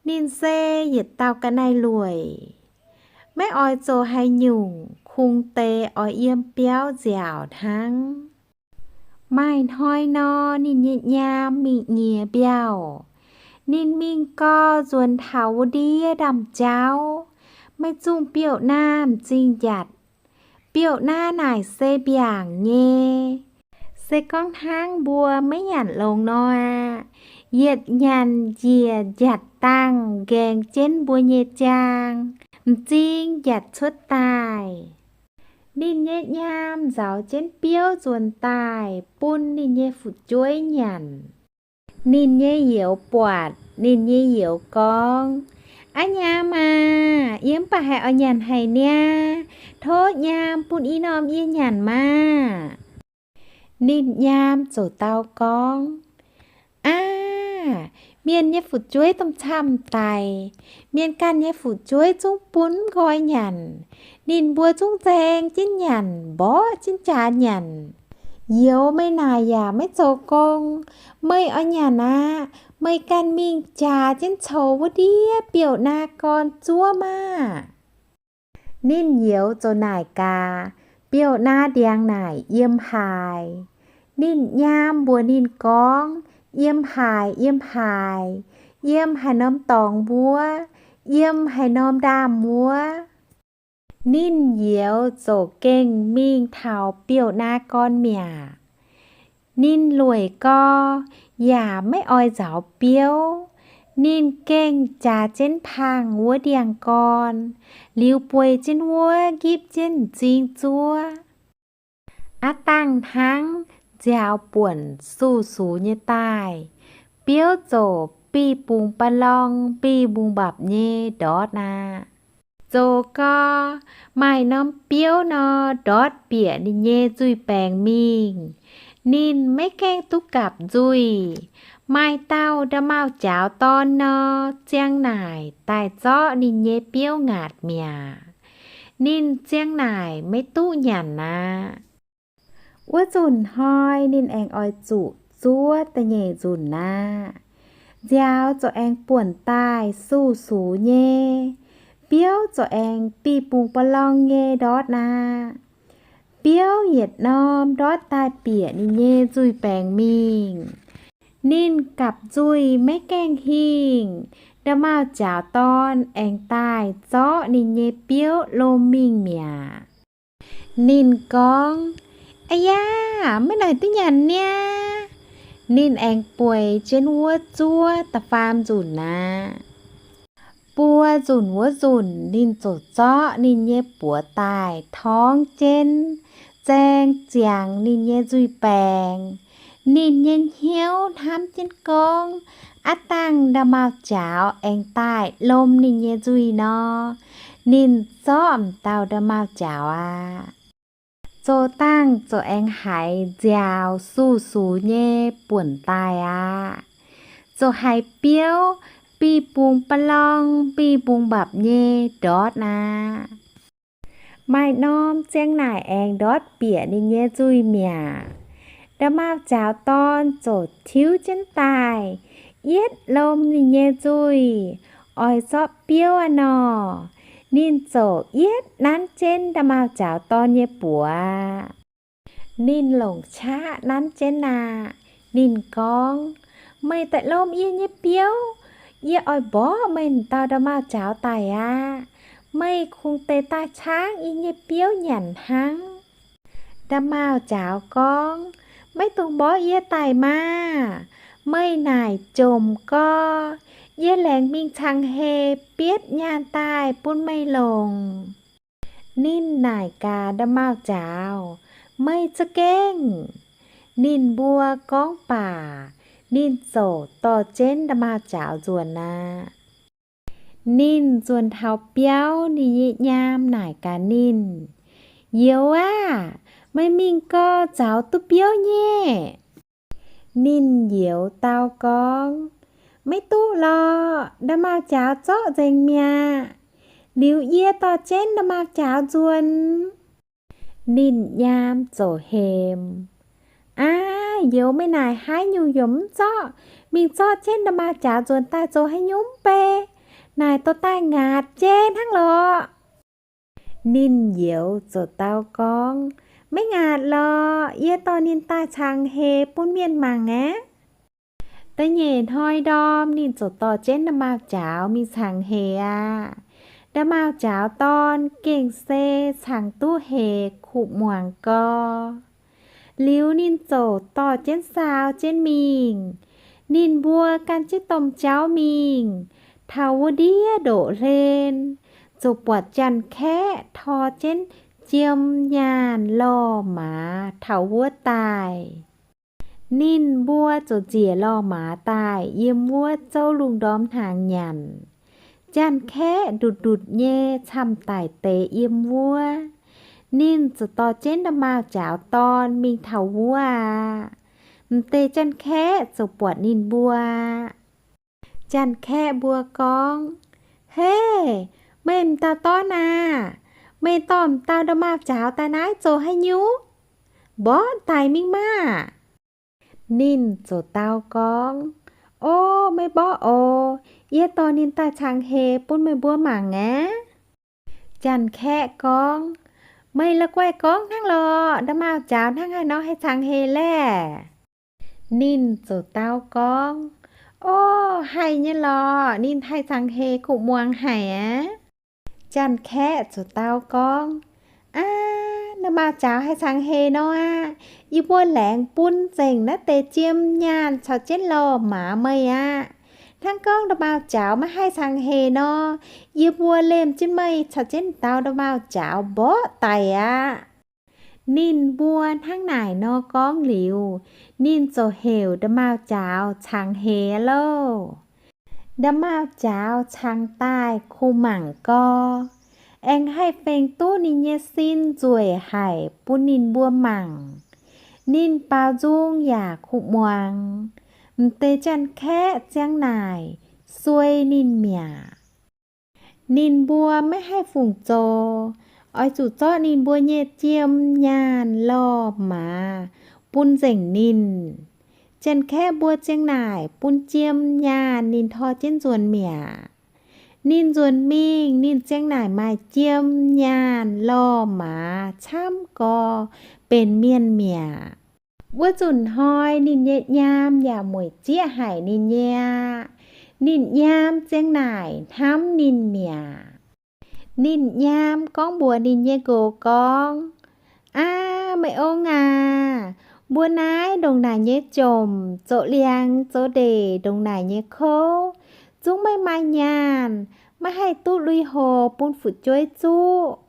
Ninh se yietc dauh ga'naaiv-lueic, maiv oix zoux haaix nyungc, kungx deix oix yiem biauv nziaauc hnangv. Maaih hnoi nor, ninh nyei nyaam mingh nyiex mbiauh. Ninh mingh gau, nzuonx taux wuov ndiev ndaamv-jauv, maaih zungh biouv-naamh m'zing njatc. Biouv-naamh naaic se mbiaangc nyei. Se gorngv hnangv mbuo maiv nyanc longx nor aqv, yietc nyanc njiec njatc dangh nqaengx jienv mbuo nyei jaang, m'zing njatc cuotv daaih. Ninh nyei nyaam nzauz jienv biouv nzuonx daaih bun ninh nyei fu'jueiv nyanc. Ninh nyei youz buatc, ninh nyei youz gorngv, Aav, nyaam aah! Yie mv baac haiz oix nyanc haic niaa. Tov nyaam bun i norm yie nyanc maah! Ninh nyaam ziouc dau gorngv, Aav, mienh nyei fu'jueiv domh camv daic. Mienh ganh nyei fu'jueiv zungv bun mv nqoi nyanc. Ninh mbuo zungv nzaeng jienv nyanc, mborqv jienv jaax nyanc. Youz meih naaic yaac maiv zoux gong. Meih oix nyanc aqv, meih ganh mingh jaax jienv coux wuov ndiev biouv-naamh gorn zuov maah! Ninh youz ziouc naaic gaax, biouv-naamh ndiangx naaic yiem haaix. Ninh nyaam mbuox ninh gorngv, Yiem haaix, yiem haaix, yiem haaix norm dorngx wuov, yiem haaix norm ndaamv wuov. Ninh youz ziouc gengh mingh taux biouv-naamh gorn mi'aqv. Ninh lueic gau, yaac maiv oix nzaaux biouv. Ninh gengh jaax jienv pangh wuov ndiangx gorn, liuz bueix jienv wuov nqipv jienv m'zing zuov. Aav dangh hnangv nziaaux buonc suv-sux nyei daaih, biouv ziouc biv bungx ba'lorng biv mbungx mbapc nyei ndortv aqv. Zoux gau, maaih norm biouv nor ndortv bieqc ninh nyei nzuih baengx mingh. Ninh maiv gaengh duqv gapv nzuih, Maaih dauh nda'maauh jaaux dorn nor, ziang naaic daaih zorqv ninh nyei biouv ngaatc mi'aqv. Ninh ziang naaic maiv duqv nyanc aqv. Wuov nzunc hnoi ninh aengx oix zuqc zuov da'nyeic nzunc aqv. Nziaaux ziouc aengx buonc daaih sux-sux nyei, biouv ziouc aengx biux bungx ba'lorng nyei ndortv aqv. Biouv yietc norm ndortv daaih bieqc ninh nyei nzuih baengx mingh. Ninh gapv nzuih maiv gaengh hingh, nda'maauh jaaux dorn aengx daaih zorqv ninh nyei biouv lomh mingh mi'aqv. Ninh gorngv, Aa yaa, maiv naaic duqv nyanc niaa. Ninh aengx bueix jienv wuov zuov da'faam nzunc aqv. Buo nzunc wuov nzunc ninh ziouc zorqv ninh nyei buoz daaih torngv jienv, zaeng ziangx ninh nyei nzuih baengx. Ninh nyei hnyouv hnamv jienv gorngv, Aav dangh nda'maauh jaaux aengx daaih lomh ninh nyei nzuih nor, ninh zorqv m'dauh nda'maauh jaaux aqv. Zoux dangh ziouc aengx haiz nziaaux sux-sux nyei buonc daaih aqv. Ziouc haiz biouv biux bungx ba'lorng, biux bungx mbapc nyei ndortv aqv. Maaih norm ziang naaic aengx ndortv bieqc ninh nyei nzuih mi'aqv. Nda'maauh jaaux dorn ziouc tiuv jienv daaih, yietv lomh ninh nyei nzuih, oix zorqv biouv aqv nor. Ninh ziouc yietv nanv jienv nda'maauh jaaux dorn nyei buoz aqv. Ninh longc qaqv nanv jienv aqv. Ninh gorngv, Meih daaih lomh yie nyei biouv, yie oix mborqv meih m'dauh nda'maauh jaaux daic aqv. Meih kungx deix daaih caangv yie nyei biouv nyanc hnangv. Nda'maauh jaaux gorngv, Maiv dungx mborqv yie daic maah! Meih naaic jomc gorx, yie laengz mingh cangx heix bietv nyaanh daaih bun meih longc. Ninh naaic gaax nda'maauh jaaux, Meih za'gengh. Ninh mbuo gorngv baac, ninh ziouc dorh jienv nda'maauh jaaux nzuonx aqv. Ninh nzuonx taux biauv, ninh nyei nyaam naaic gaax ninh, Youz aah! Meih mingh gau, zaux duqv biouv nyei. Ninh youz dau gorngv, Maiv duqv lorqc, nda'maauh jaaux zorqv nzengc mi'aqv. Liuz yie dorh jienv nda'maauh jaaux nzuonx. Ninh nyaam ziouc hemx, Aav, youz, meih naaic haaix nyungc yaac mv zorqv, mingh zorqv jienv nda'maauh jaaux nzuonx daaih zoux haaix nyungc mv bei? Naaic dorh daaih ngaatc jei hnangv lorqc. Ninh youz ziouc dau gorngv, Maiv ngaatc lorqc, yie dorh ninh daaih cangx heix bun mienh mangc aqv. Da'nyeic hnoi ndorm ninh ziouc dorh jienv nda'maauh jaaux mingh cangx heix aqv. Nda'maauh jaaux dorn gengh se cangx duqv heix kuv muangx gau. Liuz ninh ziouc dorh jienv saau jienv mingh. Ninh mbuo gan jienv domh jauv mingh, taux wuov ndiev ndoqc hlen, ziouc buatc Janx-Kaeqv tor jienv jiem nyaanh lorh maaz taux wuov daaih. Ninh mbuo ziouc nziec lorh maaz daaih yiem wuov zouv lungh ndorm hnaangx nyanc. Janx-Kaeqv ndutc ndutc nyei camv-daic deix yiem wuov. Ninh ziouc dorh jienv nda'maauh jaaux dorn mingh taux wuov aqv. M'deix Janx-Kaeqv ziouc buatc ninh mbuo aqv. Janx-Kaeqv mbuo gorngv, Hei, meih m'dauh dorn aah! Meih dorh m'dauh nda'maauh jaaux daaih naaiv zoux haaix nyungc? Mborqv daic mingh maah! Ninh ziouc dau gorngv, O, maiv mborqv oc. Yie dorh ninh daaih cangx heix bun meih mbuo mangc aqv. Janx-Kaeqv gorngv, Meih la'guaih gorngv hnangv lorqc. Nda'maauh jaaux hnangv haaix nor haih cangx heix laeh? Ninh ziouc dau gorngv, O, haih nyei lorqc. Ninh haih cangx heix kuv muangx haic aqv. Janx-Kaeqv ziouc dau gorngv, Aav, nda'maauh jaaux haih cangx heix nor aqv. Yie mbuo laengz bun nzengc naaiv deix jiem nyaanh caux jienv lorh maaz meih aqv. Hnangv gorngv nda'maauh jaaux maiv haih cangx heix nor, yie mbuo lemh jienv meih caux jienv m'dauh nda'maauh jaaux mborqv daic aqv. Ninh mbuo hnangv naaic nor gorngv liuz, ninh ziouc heuc nda'maauh jaaux cangx heix aqv loh. Nda'maauh jaaux cangx daaih kuv mangc gau, aengx haih fengx duqv ninh nyei sin nzueic haic bun ninh mbuo mangc. Ninh baaux nzung yaac kuv muangx, M'deix Janx-Kaeqv ziang naaic suei ninh mi'aqv. Ninh mbuo maiv haih fungc zoux, oix zuqc zorqv ninh mbuo nyei jiem, nyaanh, lorh, maaz bun nzengc ninh. Janx-Kaeqv mbuo ziang naaic bun jiem, nyaanh ninh tor jienv nzuonx mi'aqv. Ninh nzuonx mingh, ninh ziang naaic maaih jiem, nyaanh, lorh, maaz camv gorx benx mienh mi'aqv. Wuov nzunc hnoi ninh nyei nyaam yaac mueic zieqv haic ninh nyei aqv. Ninh nyaam ziang naaic hnamv ninh mi'aqv. Ninh nyaam gorngv mbuox ninh nyei nqox gorngv, Aav, meih ong aac, mbuo naaiv ndongc naaic nyei jomc, zoux liangx zoux ndeic ndongc naaic nyei kouv, zungv maiv maaih nyaanh, maiv haih duqv lui-houx bun fu'jueiv zuqv.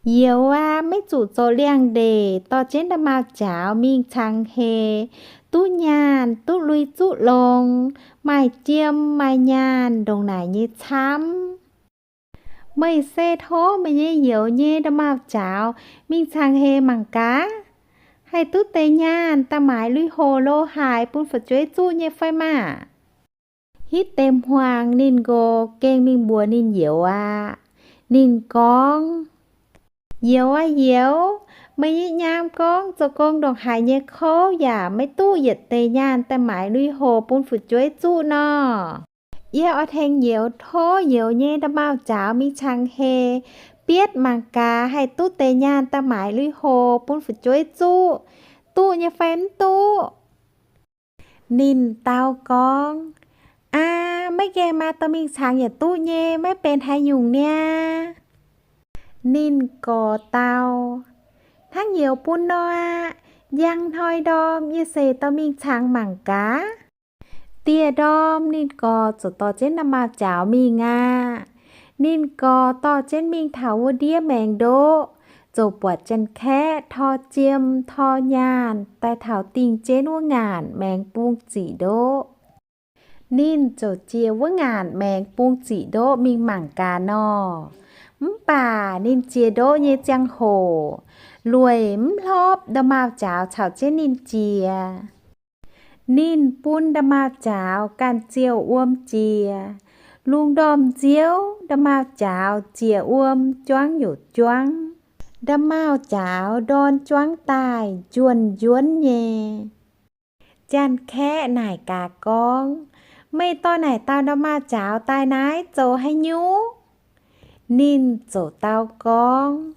Youz aac, maiv zuqc zoux liangx-ndeic, dorh jienv nda'maauh jaaux mingh cangx heix, duqv nyaanh, duqv lui zuqv longx, maaih jiem maaih nyaanh ndongc naaic nyei camv. Meih se tov meih nyei youz nyei nda'maauh jaaux mingh cangx heix mangc gaax, haih duqv deix nyaanh daaih maaiz lui-houx lo haaix bun fu'jueiv zuqv nyei fai maah! Hitv deix hmuangx ninh nqox gengh mingh mbuox ninh youz aqv. Ninh gorngv, Youz aac youz, meih nyei nyaam gorngv zoux gong ndongc haaix nyei kouv yaac maiv duqv yietc deix nyaanh daaih maaiz lui-houx bun fu'jueiv zuqv nor. Yie oix tengx youz tov youz nyei nda'maauh jaaux mingh cangx heix, bietv mangc gaax haih duqv deix nyaanh daaih maaiz lui-houx bun fu'jueiv zuqv, duqv nyei fai mv duqv? Ninh dau gorngv, Aa, maiv gaengh maa, dorh mingh cangx yietc duqv nyei, maiv benx haaix nyungc niaa. Ninh gorx dau, Hnangv youz bun nor aqv. Njang hnoi ndorm yie seix dorh mingh cangx mangc gaax. Dieh ndorm ninh gorx ziouc dorh jienv nda'maauh jaaux mingh aqv. Ninh gorx dorh jienv mingh taux wuov ndiev maengx ndoqv, ziouc buatc Janx-Kaeqv tor jiem tor nyaanh daaih taux dingh jienv wuov ngaanc maengx bung ziqc ndoqv. Ninh ziouc jiex wuov ngaanc maengx bung ziqc ndoqv mingh mangc gaax nor. Mv baac ninh jiex ndoqv nyei ziangh hoc, lueic mv hlopv nda'maauh jaaux caux jienv ninh jiex. Ninh bun nda'maauh jaaux ganh ziouh wuom jiex. Lungh ndorm nziouv nda'maauh jaaux jiex wuom juangv youc juangv. Nda'maauh jaaux ndorn juangv daaih njuonx njuonv nyei. Janx-Kaeqv naaic gaax gorngv, Meih dorh naaic dauh nda'maauh jaaux daaih naaiv zoux haaix nyungc? Ninh ziouc dau gorngv,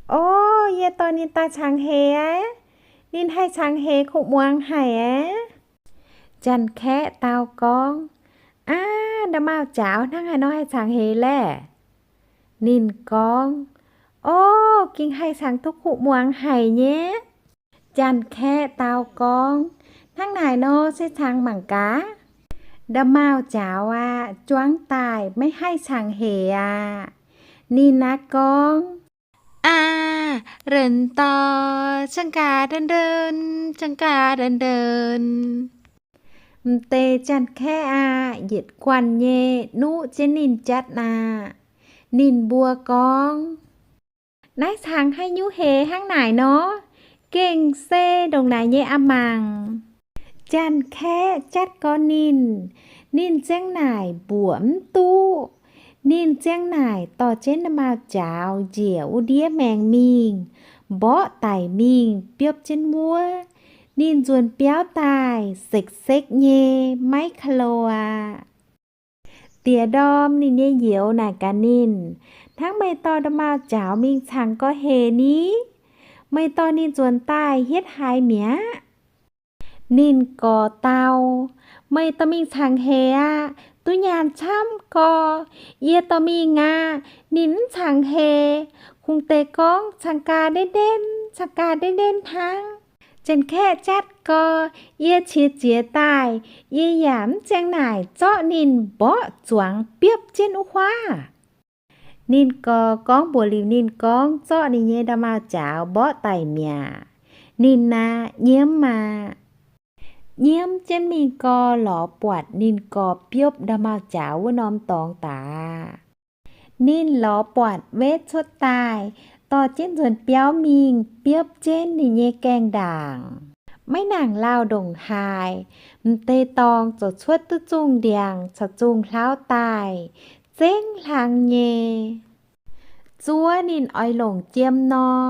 O, yie dorh ninh daaih cangx heix aqv. Ninh haih cangx heix kuv muangx haic aqv. Janx-Kaeqv dau gorngv, Aav, nda'maauh jaaux hnangv haaix nor haih cangx heix laeh? Ninh gorngv, O, gengh haih cangx duqv kuv muangx haic nyei. Janx-Kaeqv dau gorngv, Hnangv naaic nor se cangx mangc gaax. Nda'maauh jaaux aqv, juangv daaih maiv haih cangx heix aqv. Ninh naaiv gorngv, Aa, renx dor, cang gaax ndenv ndenv, cang gaax ndenv ndenv. M'deix Janx-Kaeqv aqv, yietc guanh nyei nuqv jienv ninh jatv aqv. Ninh mbuo gorngv, Naaiv cangx haaix nyungc heix hnangv naaic nor? Gengh se ndongc naaic nyei aqv mangc. Janx-Kaeqv jatv gorn ninh, ninh ziang naaic mbuoqc mv duqv. Ninh ziang naaic dorh jienv nda'maauh jaaux njiec wuov ndiev maengx mingh, mborqv daic mingh biopv jienv wuov. Ninh nzuonx biauv daaih sekv-sekv nyei, maiv ka'lo aqv. Diex ndorm ninh nyei youz naaic gaax ninh, Hnangv meih dorh nda'maauh jaaux mingh cangx gorx-heix ni? Meih dorh ninh nzuonx daaih hietv haaix mi'aqv? Ninh gorx dau, Meih dorh mingh cangx heix aqv. Duqv nyaanh camv gorx, yie dorh mingh aqv. Ninh mv cangx heix, kungx deix gorngv cang gaax ndenv ndenv, cang gaax ndenv ndenv hnangv. Janx-Kaeqv jatv gorx, yie qiex jiez daaih, yie yaac mv ziang naaic zorqv ninh mborqv zuangx biopv jienv wuov huaav. Ninh gorx gorngv mbuox liuz ninh gorngv zorqv ninh nyei nda'maauh jaaux mborqv daic mi'aqv. Ninh aqv nyiemv aqv. Nyiemv jienv mingh gorx lorz buatc ninh gorx biopv nda'maauh jaaux wuov norm dorngx daaih. Ninh lorz buatc wetv cuotv daaih, dorh jienv nzuonx biauv mingh biopv jienv ninh nyei gaengh ndaangc. Maiv nangc lauh ndongc haaix, m'deix dorngx ziouc cuotv duqv zungh ndiangx caux zungh hlauv daaih, zengv hlang nyei. Zuov ninh oix longc jiem nor,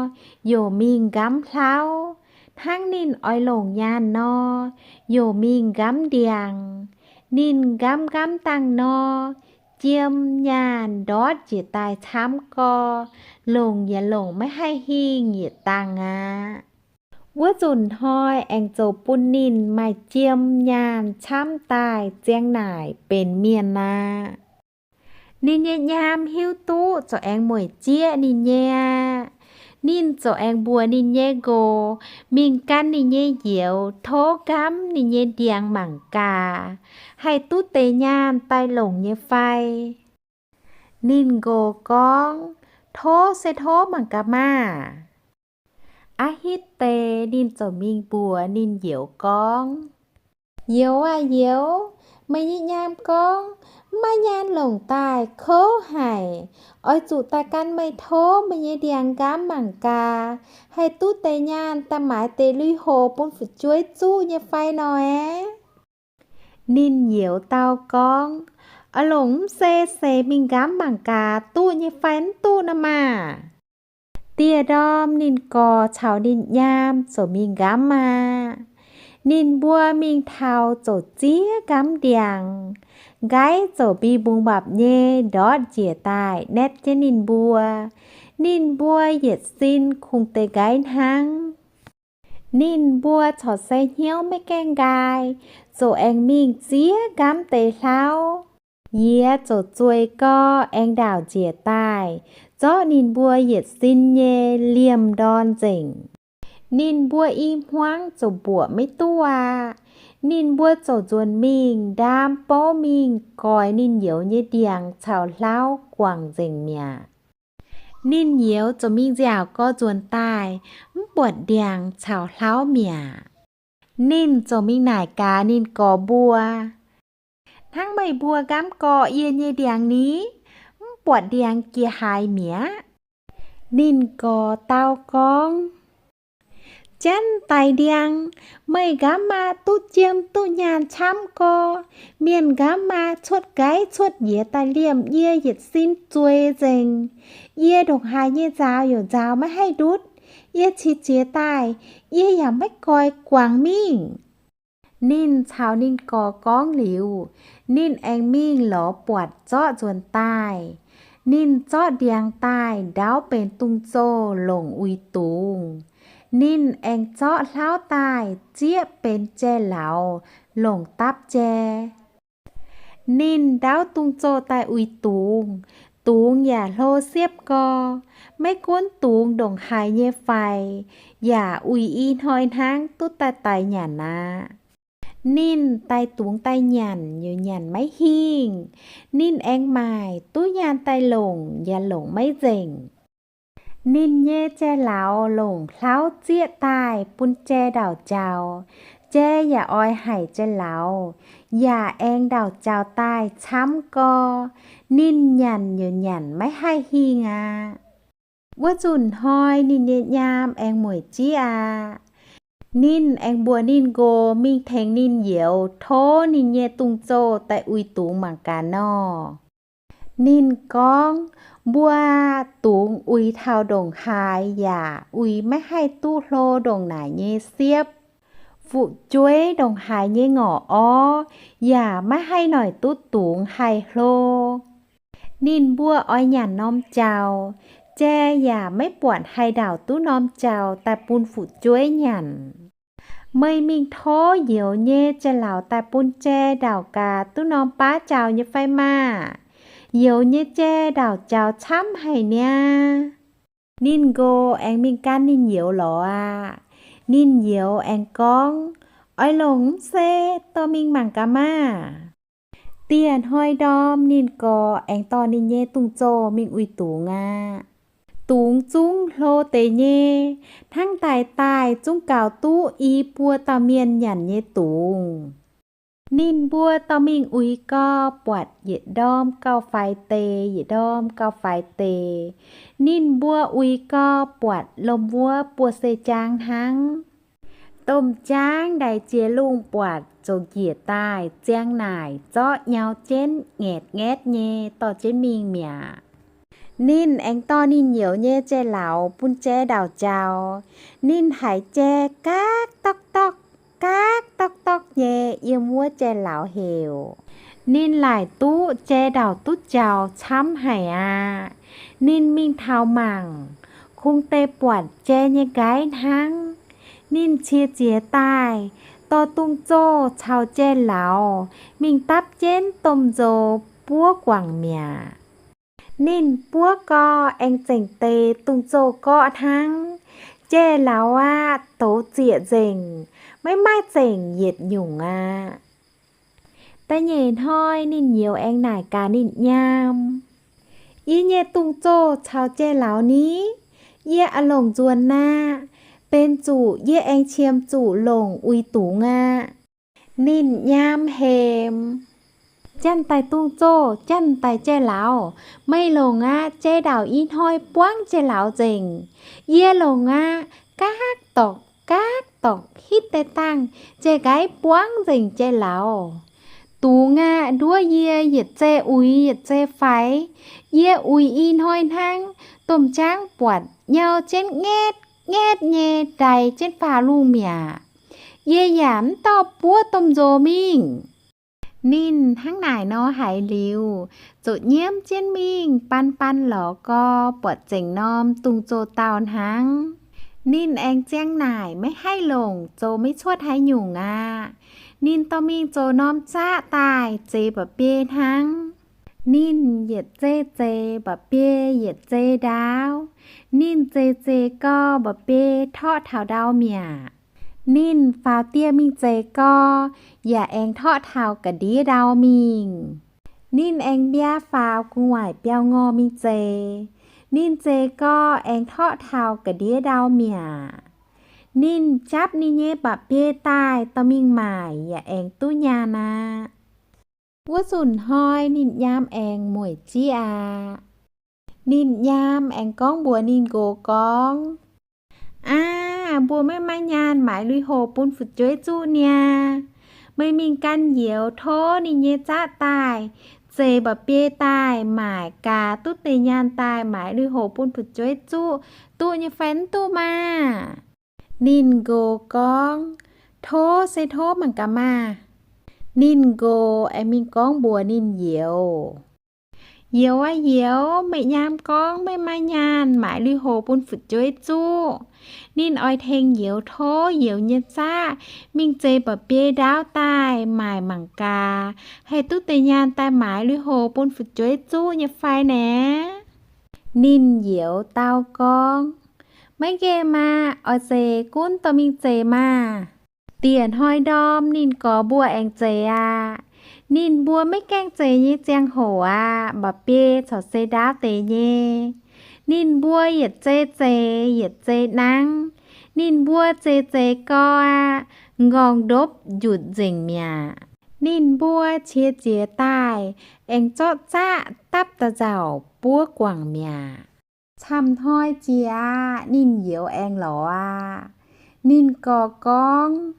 yaac mingh nqamv hlauv. Hnangv ninh oix longc nyaanh nor, yaac mingh nqamv ndiangx. Ninh nqamv nqamv dangh nor, jiem nyaanh ndortv njiec daaih camv gorx, longc yaac longc maiv haih hingh yietc dangh aqv. Wuov nzunc hnoi aengx ziouc bun ninh maaih jiem nyaanh camv daaih ziang naaic benx mienh aqv. Ninh nyei nyaam hiuv duqv ziouc aengx mueic jieqv ninh nyei aqv. Ninh ziouc aengx mbuox ninh nyei nqox mingh gan ninh nyei njoux tov nqamv ninh nyei ndiangx mangc gaax, haih duqv deix nyaanh daaih longc nyei fai. Ninh nqox gorngv, Tov se tov mangc gaax maah! Aqv hitv deix ninh ziouc mingh mbuox ninh njoux gorngv, Njoux aah njoux, meih nyei nyaam gorngv maiv maaih nyaanh longc daaih kouv haic. Oix zuqc daaih gan meih tov meih nyei ndiangx nqamv mangc gaax, haih duqv deix nyaanh daaih maaiz deix lui-houx bun fu'jueiv zuqv nyei fai nor aeqv? Ninh njoux dau gorngv, Oix longc mv se seix mingh nqamv mangc gaax duqv nyei fai mv duqv nor maah! Dieh ndorm ninh gorx caux ninh nyaam ziouc mingh nqamv aqv. Ninh mbuo mingh taux ziouc ziev nqamv ndiangx. Nqaiv ziouc mbi mbungx mbapc nyei ndortv njiec daaih naetv jienv ninh mbuo. Ninh mbuo yietc sin kungx deix nqaiv hnangv. Ninh mbuo corc se hnyouv maiv gaengh nqaai, ziouc aengx mingh ziev nqamv deix hlauv. Yie ziouc zueih gau aengx ndaauc njiec daaih, zorqv ninh mbuo yietc sin nyei liemh ndorn nzengc. Ninh mbuo i hmuangv ziouc mbuoqc maiv duqv aqv. Ninh mbuo ziouc nzuonx mingh ndaam bouv mingh goix ninh njoux nyei ndiangx caux hlauv guangc nzengc mi'aqv. Ninh njoux ziouc mingh nziaauc gau nzuonx daaih, mv buatc ndiangx caux hlauv mi'aqv. Ninh ziouc mingh naaic gaax ninh gorx mbuo, Hnangv meih mbuo nqamv gorx yie nyei ndiangx ni? Mv buatc ndiangx jiex haaix mi'aqv. Ninh gorx dau gorngv, Janv daic ndiangx, meih nqamv maa duqv jiem duqv nyaanh camv gorx. Mienh nqamv maa cuotv nqaiv cuotv njiec daaih liemh yie yietc sin zueiz nzengc. Yie ndongc haaix nyei nzaaux yaac nzaaux maiv haih ndutv. Yie qiex jiez daaih, yie yaac maiv goix guangc mingh. Ninh caux ninh gorx gorngv liuz, ninh aengx mingh lorz buatc zorqv nzuonx daaih. Ninh zorqv ndiangx daaih ndaauv benx dungz-zoh longc uix dungz. Ninh aengx zorqv hlauv daaih zieqv benx jai-lauz longc dapv jai. Ninh ndaauv dungz-zoh daaih uix dungz, dungz yaac hlo siepv gorx. Maiv gunv dungz ndongc haaix nyei faix, yaac uix i hnoi hnangv duqv daaih daix nyanc aqv. Ninh daix dungz daaih nyanc yaac nyanc maiv hingh. Ninh aengx maaic duqv nyaanh daaih longc yaac longc maiv nzengc. Ninh nyei jai-lauz longc hlauv zieqv daaih bun jai ndauc jaux. Jai yaac oix haic jai-lauz, yaac aengx ndauc jaux daaih camv gorx. Ninh nyanc yaac nyanc maiv haih hingh aqv. Wuov nzunc hnoi ninh nyei nyaam aengx mueic jieqv aqv. Ninh aengx mbuox ninh nqox mingh tengx ninh youz tov ninh nyei dungz-zoh daaih uix dungz mangc gaax nor. Ninh gorngv, Mbuo dungz uix taux ndongc haaix yaac uix maiv haih duqv hlo ndongc naaic nyei siepv. Fu'jueiv ndongc haaix nyei ngorc orv yaac maiv haih noic duqv dungz haih hlo. Ninh mbuo oix nyanc norm jaux, jai yaac maiv buatc haih ndauc duqv norm jaux daaih bun fu'jueiv nyanc. Meih mingh tov youz nyei jai-lauz daaih bun jai ndauc gaax duqv norm baav jaux nyei fai maah! Youz nyei jai ndauc jaux camv haic niaa. Ninh nqox aengx mingh gan ninh youz lorz aqv. Ninh youz aengx gorngv, Oix longc mv se dorh mingh mangc gaax maah! Dieh hnoi ndorm ninh gorx aengx dorh ninh nyei dungz-zoh mingh uix dungz aqv. Dungz zungv hlo deix nyei, hnangv daaih daaih zungv gaux duqv i buo dauh mienh nyanc nyei dungz. Ninh mbuo dorh mingh uix gau, buatc yietc ndorm gauh faix deix, yietc ndorm gauh faix deix. Ninh mbuo uix gau, buatc lomh wuov buo se jaang hnangv. Domh jaangv ndaix jiex lungh buatc zoqc njiec daaih ziang naaic zorqv nyau jienv ngaetc ngaetv nyei dorh jienv mingh mi'aqv. Ninh aengx dorh ninh youz nyei jai-lauz bun jai-ndaauc njaaux. Ninh haiz jai gaakv dokv-dokv, gaakv dokv-dokv nyei yiem wuov jai-lauz heuc. Ninh laaic duqv jai-ndaauc duqv njaaux camv haic aqv. Ninh mingh taux mangc, kungx deix buatc jai nyei nqaiv hnangv. Ninh qiex jiez daaih, dorh Dungh Zoh caux jai-lauz mingh dapv jienv domh nzox buov guangc mi'aqv. Ninh buov gau aengx zengc deix Dungh Zoh gorqv hnangv. Jai-lauz aqv, douz zieqc nzengc, maiv maaih zengc yietc nyungc aqv. Da'nyeic hnoi ninh youz aengx naaic gaax ninh nyaam, Yie nyei Dungh Zoh caux jai-lauz ni? Yie a'longc nzuonx aqv. Benx zuqc yie aengx qiemx zuqc longc uix dungz aqv. Ninh nyaam hemx, Janx-daic Dungh Zoh, janx-daic jai-lauz, meih longc aqv. Jai-ndaauc i hnoi buangv jai-lauz nzengc. Yie longc aqv. Gaakv dorngc, gaakv dorngc, hitv deix dangh, jai-nqaiv buangv nzengc jai-lauz. Dungz aqv, nduov yie yietc zei uix yietc zei faix. Yie uix i hnoi hnangv, domh jaangv buatc nyau jienv ngaetv ngaetv nyei ndaix jienv faaux lungh mi'aqv. Yie yaac mv dorh buov domh nzox mingh. Ninh hnangv naaic nor haiz liuz, ziouc nyiemv jienv mingh ban ban lorz gau, buatc zengc norm Dungh Zoh dauh hnangv. Ninh aengx ziang naaic maiv haih longc zoux maiv cuotv haaix nyungc aqv. Ninh dorh mingh zoux norm zaqv daaih zeix mba'biei hnangv. Ninh yietc zei zeix mba'biei yietc zei ndaauv. Ninh zeix zeix gau, mba'biei torqv taux ndau mi'aqv. Ninh faaux dieh mingh zeix gau, yaac aengx torqv taux ga'ndiev ndau mingh. Ninh aengx mbiaa faaux gu'nguaaic biauv-ngorh mingh zeix. Ninh zeix gau, aengx torqv taux ga'ndiev ndau mi'aqv. Ninh japv ninh nyei mba'biei daaih dorh mingh maaic yaac aengx duqv nyaanh aqv. Wuov nzunc hnoi ninh nyaam aengx mueic jieqv aqv. Ninh nyaam aengx gorngv mbuox ninh nqox gorngv, Aav, mbuo maiv maaih nyaanh maaiz lui-houx bun fu'jueiv zuqv niaa. Meih mingh gan youz tov ninh nyei zaqv daaih, zeix mba'biei daaih maaic gaax duqv deix nyaanh daaih maaiz lui-houx bun fu'jueiv zuqv, duqv nyei fai mv duqv maah? Ninh nqox gorngv, Tov, se tov mangc gaax maah! Ninh nqox aengx mingh gorngv mbuox ninh youz, Youz aav, youz, meih nyaam gorngv meih maaih nyaanh maaiz lui-houx bun fu'jueiv zuqv. Ninh oix tengx youz tov youz nyei zaqv mingh zeix mba'biei ndaauv daaih maaic mangc gaax, haih duqv deix nyaanh daaih maaiz lui-houx bun fu'jueiv zuqv nyei fai naaic? Ninh youz dau gorngv, Maiv nqemh aqv. Oix zeix gunv dorh mingh zeix maah! Dieh hnoi ndorm ninh gorx mbuo aengx zeix aqv. Ninh mbuo maiv gaengh zeix nyei ziangh hoc aqv, mba'biei corc se ndaauv deix nyei. Ninh mbuo yietc zei zeix yietc zei nangv. Ninh mbuo zeix zeix gau aqv, nqorngv-ndopv njutc nzengc mi'aqv. Ninh mbuo qiex jiez daaih, aengx zorqv zaqv dapv da'nzauc buov guangc mi'aqv. Camv hnoi jiex aqv, ninh youz aengx lorz aqv. Ninh gorx gorngv,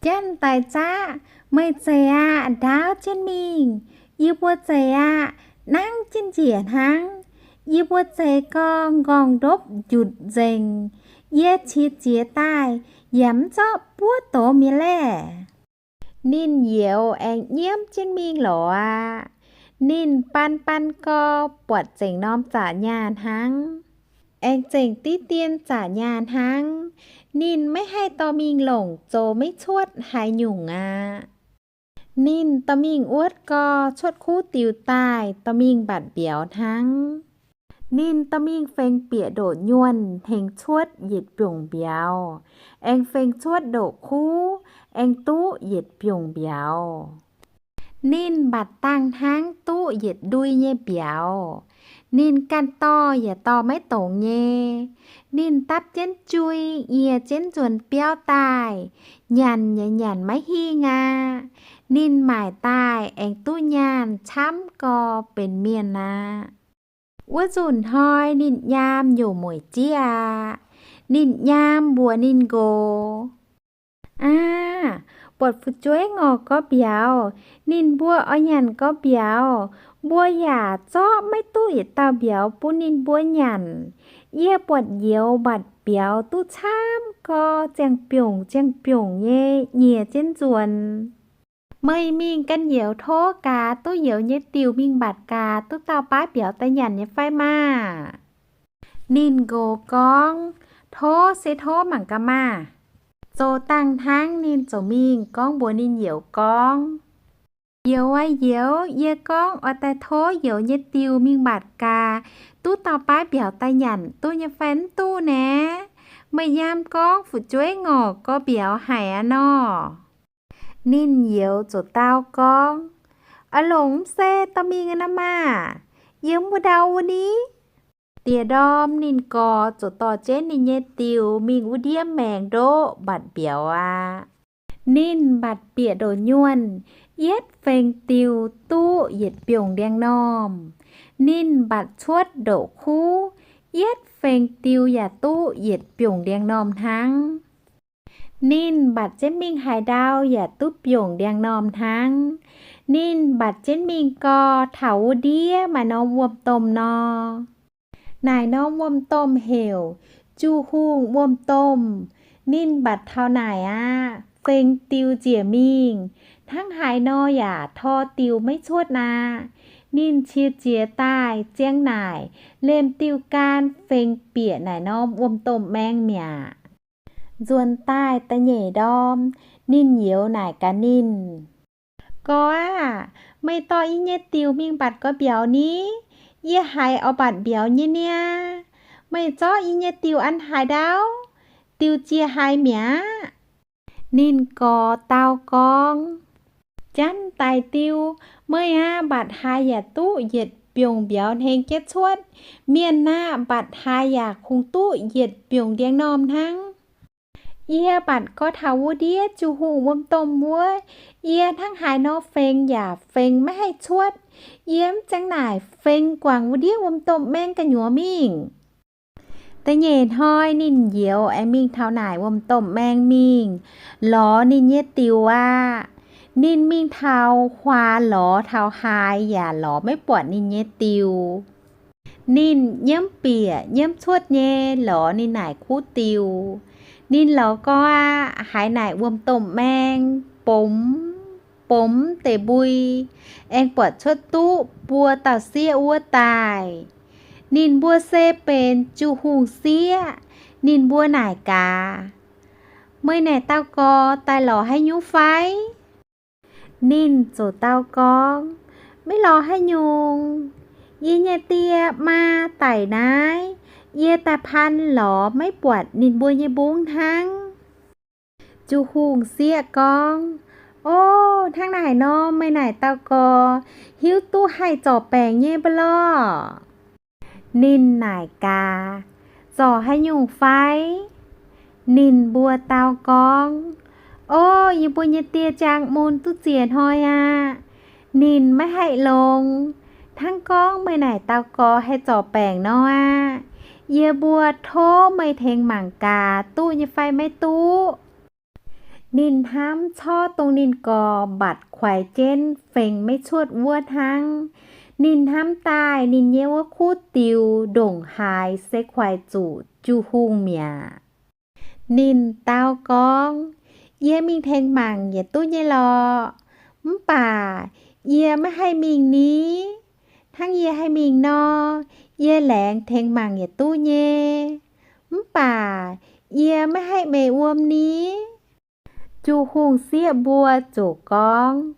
Janx-daic zaqv, meih zeix aqv, ndaauv jienv mingh. Yie mbuo zeix aqv, nangv jienv njiec hnangv. Yie mbuo zeix gau, nqorngv-ndopv njutc nzengc. Yie qiex jiez daaih, yaac mv zorqv buov doz mi'aqv laeh. Ninh youz aengx nyiemv jienv mingh lorz aqv. Ninh ban ban gau, buatc zengc norm zaqc nyaanh hnangv, aengx zengc diqv dien zaqc nyaanh hnangv. Ninh maiv haih dorh mingh longc zoux maiv cuotv haaix nyungc aqv. Ninh dorh mingh wuotv gau, cuotv kuv diux daaih, dorh mingh mbatc mbiauz hnangv. Ninh dorh mingh fengx bieqc ndoqc nyuonh hnengx cuotv yietc biongc mbiauz, aengx fengx cuotv ndoqc kuv, aengx duqv yietc biongc mbiauz. Ninh mbatc dangh hnangv duqv yietc ndui nyei mbiauz. Ninh ganh dorh yaac dorh maiv dongz nyei. Ninh dapv jienv jui, yie jienv nzuonx biauv daaih, nyanc yaac nyanc maiv hingh aqv. Ninh maaic daaih aengx duqv nyaanh camv gau benx mienh aqv. Wuov nzunc hnoi ninh nyaam nyouc mueic jieqv aqv. Ninh nyaam mbuox ninh nqox, Aav, buatc fu'jueiv ngorc gorx mbiauz, ninh mbuo oix nyanc gorx mbiauz, mbuo yaac zorqv maiv duqv yietc dauh mbiauz bun ninh mbuo nyanc. Yie buatc youz mbatc mbiauz duqv camv gorx, ziangh biongc ziangh biongc nyei nyiec jienv nzuonx. Meih mingh ganh youz tov gaax duqv youz nyei diuh mingh mbatc gaax duqv dauh baav mbiauz daaih nyanc nyei fai maah? Ninh nqox gorngv, Tov se tov mangc gaax maah! Zoux dangh hnangv ninh ziouc mingh gorngv mbuox ninh youz gorngv, Youz aac youz, yie gorngv oix daaih tov youz nyei diuh mingh mbatc gaax duqv dauh baav mbiauz daaih nyanc duqv nyei fai mv duqv naaic? Meih nyaam gorngv fu'jueiv ngorc gorx mbiauz haic aqv nor. Ninh youz ziouc dau gorngv, Oix longc mv se dorh mingh aqv nor maah! Yiem wuov ndau wuov ni. Diex ndorm ninh gorx ziouc dorh jienv ninh nyei diuh mingh wuov ndiev maengx ndoqv mbatc mbiauz aqv. Ninh mbatc bieqc ndoqc nyuonh, yietv feng diuh duqv yietc biongc ndiangx-normh. Ninh mbatc cuotv ndoqc kuv, yietv feng diuh yaac duqv yietc biongc ndiangx-normh hnangv. Ninh mbatc jienv mingh haaix ndau yaac duqv biongc ndiangx-normh hnangv. Ninh mbatc jienv mingh gau taux wuov ndiev maaih norm wuom-domh nor. Naaic norm wuom-domh heuc Ju-Hungh Wuom-Domh. Ninh mbatc taux naaic aqv, feng diuh njiec mingh, hnangv haaix nor yaac tor diuh maiv cuotv aqv. Ninh qiex jiez daaih ziang naaic, liemh diuh gan feng bieqc naaic norm wuom-domh maeng mi'aqv. Nzuonx daaih da'nyeic ndorm, ninh youz naaic gaax ninh, Gorx aah! Meih dorh yie nyei diuh mingh mbatc gorx mbiauz ni? Yie haiz oix mbatc mbiauz nyei niaa. Meih zorqv yie nyei diuh an haaix ndau? Diuh jiex haiz mi'aqv. Ninh gorx dau gorngv, Janv daic diuh, meih aah! Mbatc haaix yaac duqv yietc biongc mbiauz hnengx jienv cuotv. Mienh aah! Mbatc haaix yaac kungx duqv yietc biongc ndiangx-normh hnangv. Yie mbatc gau taux wuov ndiev Ju-Hungh Wuom-Domh wuov, yie hnangv haaix nor feng yaac feng maiv haih cuotv. Yie mv ziang naaic feng guangc wuov ndiev wuom-domh maeng gu'nyuoz mingh. Da'nyeic hnoi ninh youz aengx mingh taux naaic wuom-domh maeng mingh, lorz ninh nyei diuh aqv. Ninh mingh taux huaax lorz taux haaix yaac lorz maiv buatc ninh nyei diuh. Ninh nyiemv bieqc nyiemv cuotv nyei lorz ninh naaic kuv diuh. Ninh lorz gau aqv, haiz naaic wuom-domh maeng bomx bomx deix mbui, aengx buatc cuotv duqv buo dauh sieqv wuov daaih. Ninh mbuo se benx Ju-Hungh sieqv. Ninh mbuo naaic gaax, Meih naaic dauh gorx daaih lorz haaix nyungc fai? Ninh ziouc dau gorngv, Maiv lorz haaix nyungc. Yie nyei die maa daic naaiv, yie daaih paan lorz maiv buatc ninh mbuo nyei mbungv hnangv. Ju-Hungh sieqv gorngv, O, hnangv naaic nor meih naaic dauh gorx hiuv duqv haih zorc baengc nyei mv baac lorqc? Ninh naaic gaax, Zorc haaix nyungc fai? Ninh mbuo dau gorngv, O, yie mbuo nyei die jaang mun duqv ziec hnoi aqv. Ninh maiv haih longx. Hnangv gorngv meih naaic dauh gorx haih zorc baengc nor aqv, yie mbuo tov meih tengx mangc gaax duqv nyei fai maiv duqv. Ninh hnamv corc dongh ninh gorx mbatc kuaix jienv fengx maiv cuotv wuov hnangv. Ninh hnamv daaih ninh nyei wuov kuv diux ndongc haaix se kuaix zuqc Ju-Hungh mi'aqv. Ninh dau gorngv, Yie mingh tengx mangc yietc duqv nyei lorqc. Mv baac yie maiv haih mingh ni. Hnangv yie haih mingh nor, yie laengz tengx mangc yietc duqv nyei. Mv baac yie maiv haih meih wuom ni. Ju-Hungh sieqv mbuo ziouc gorngv,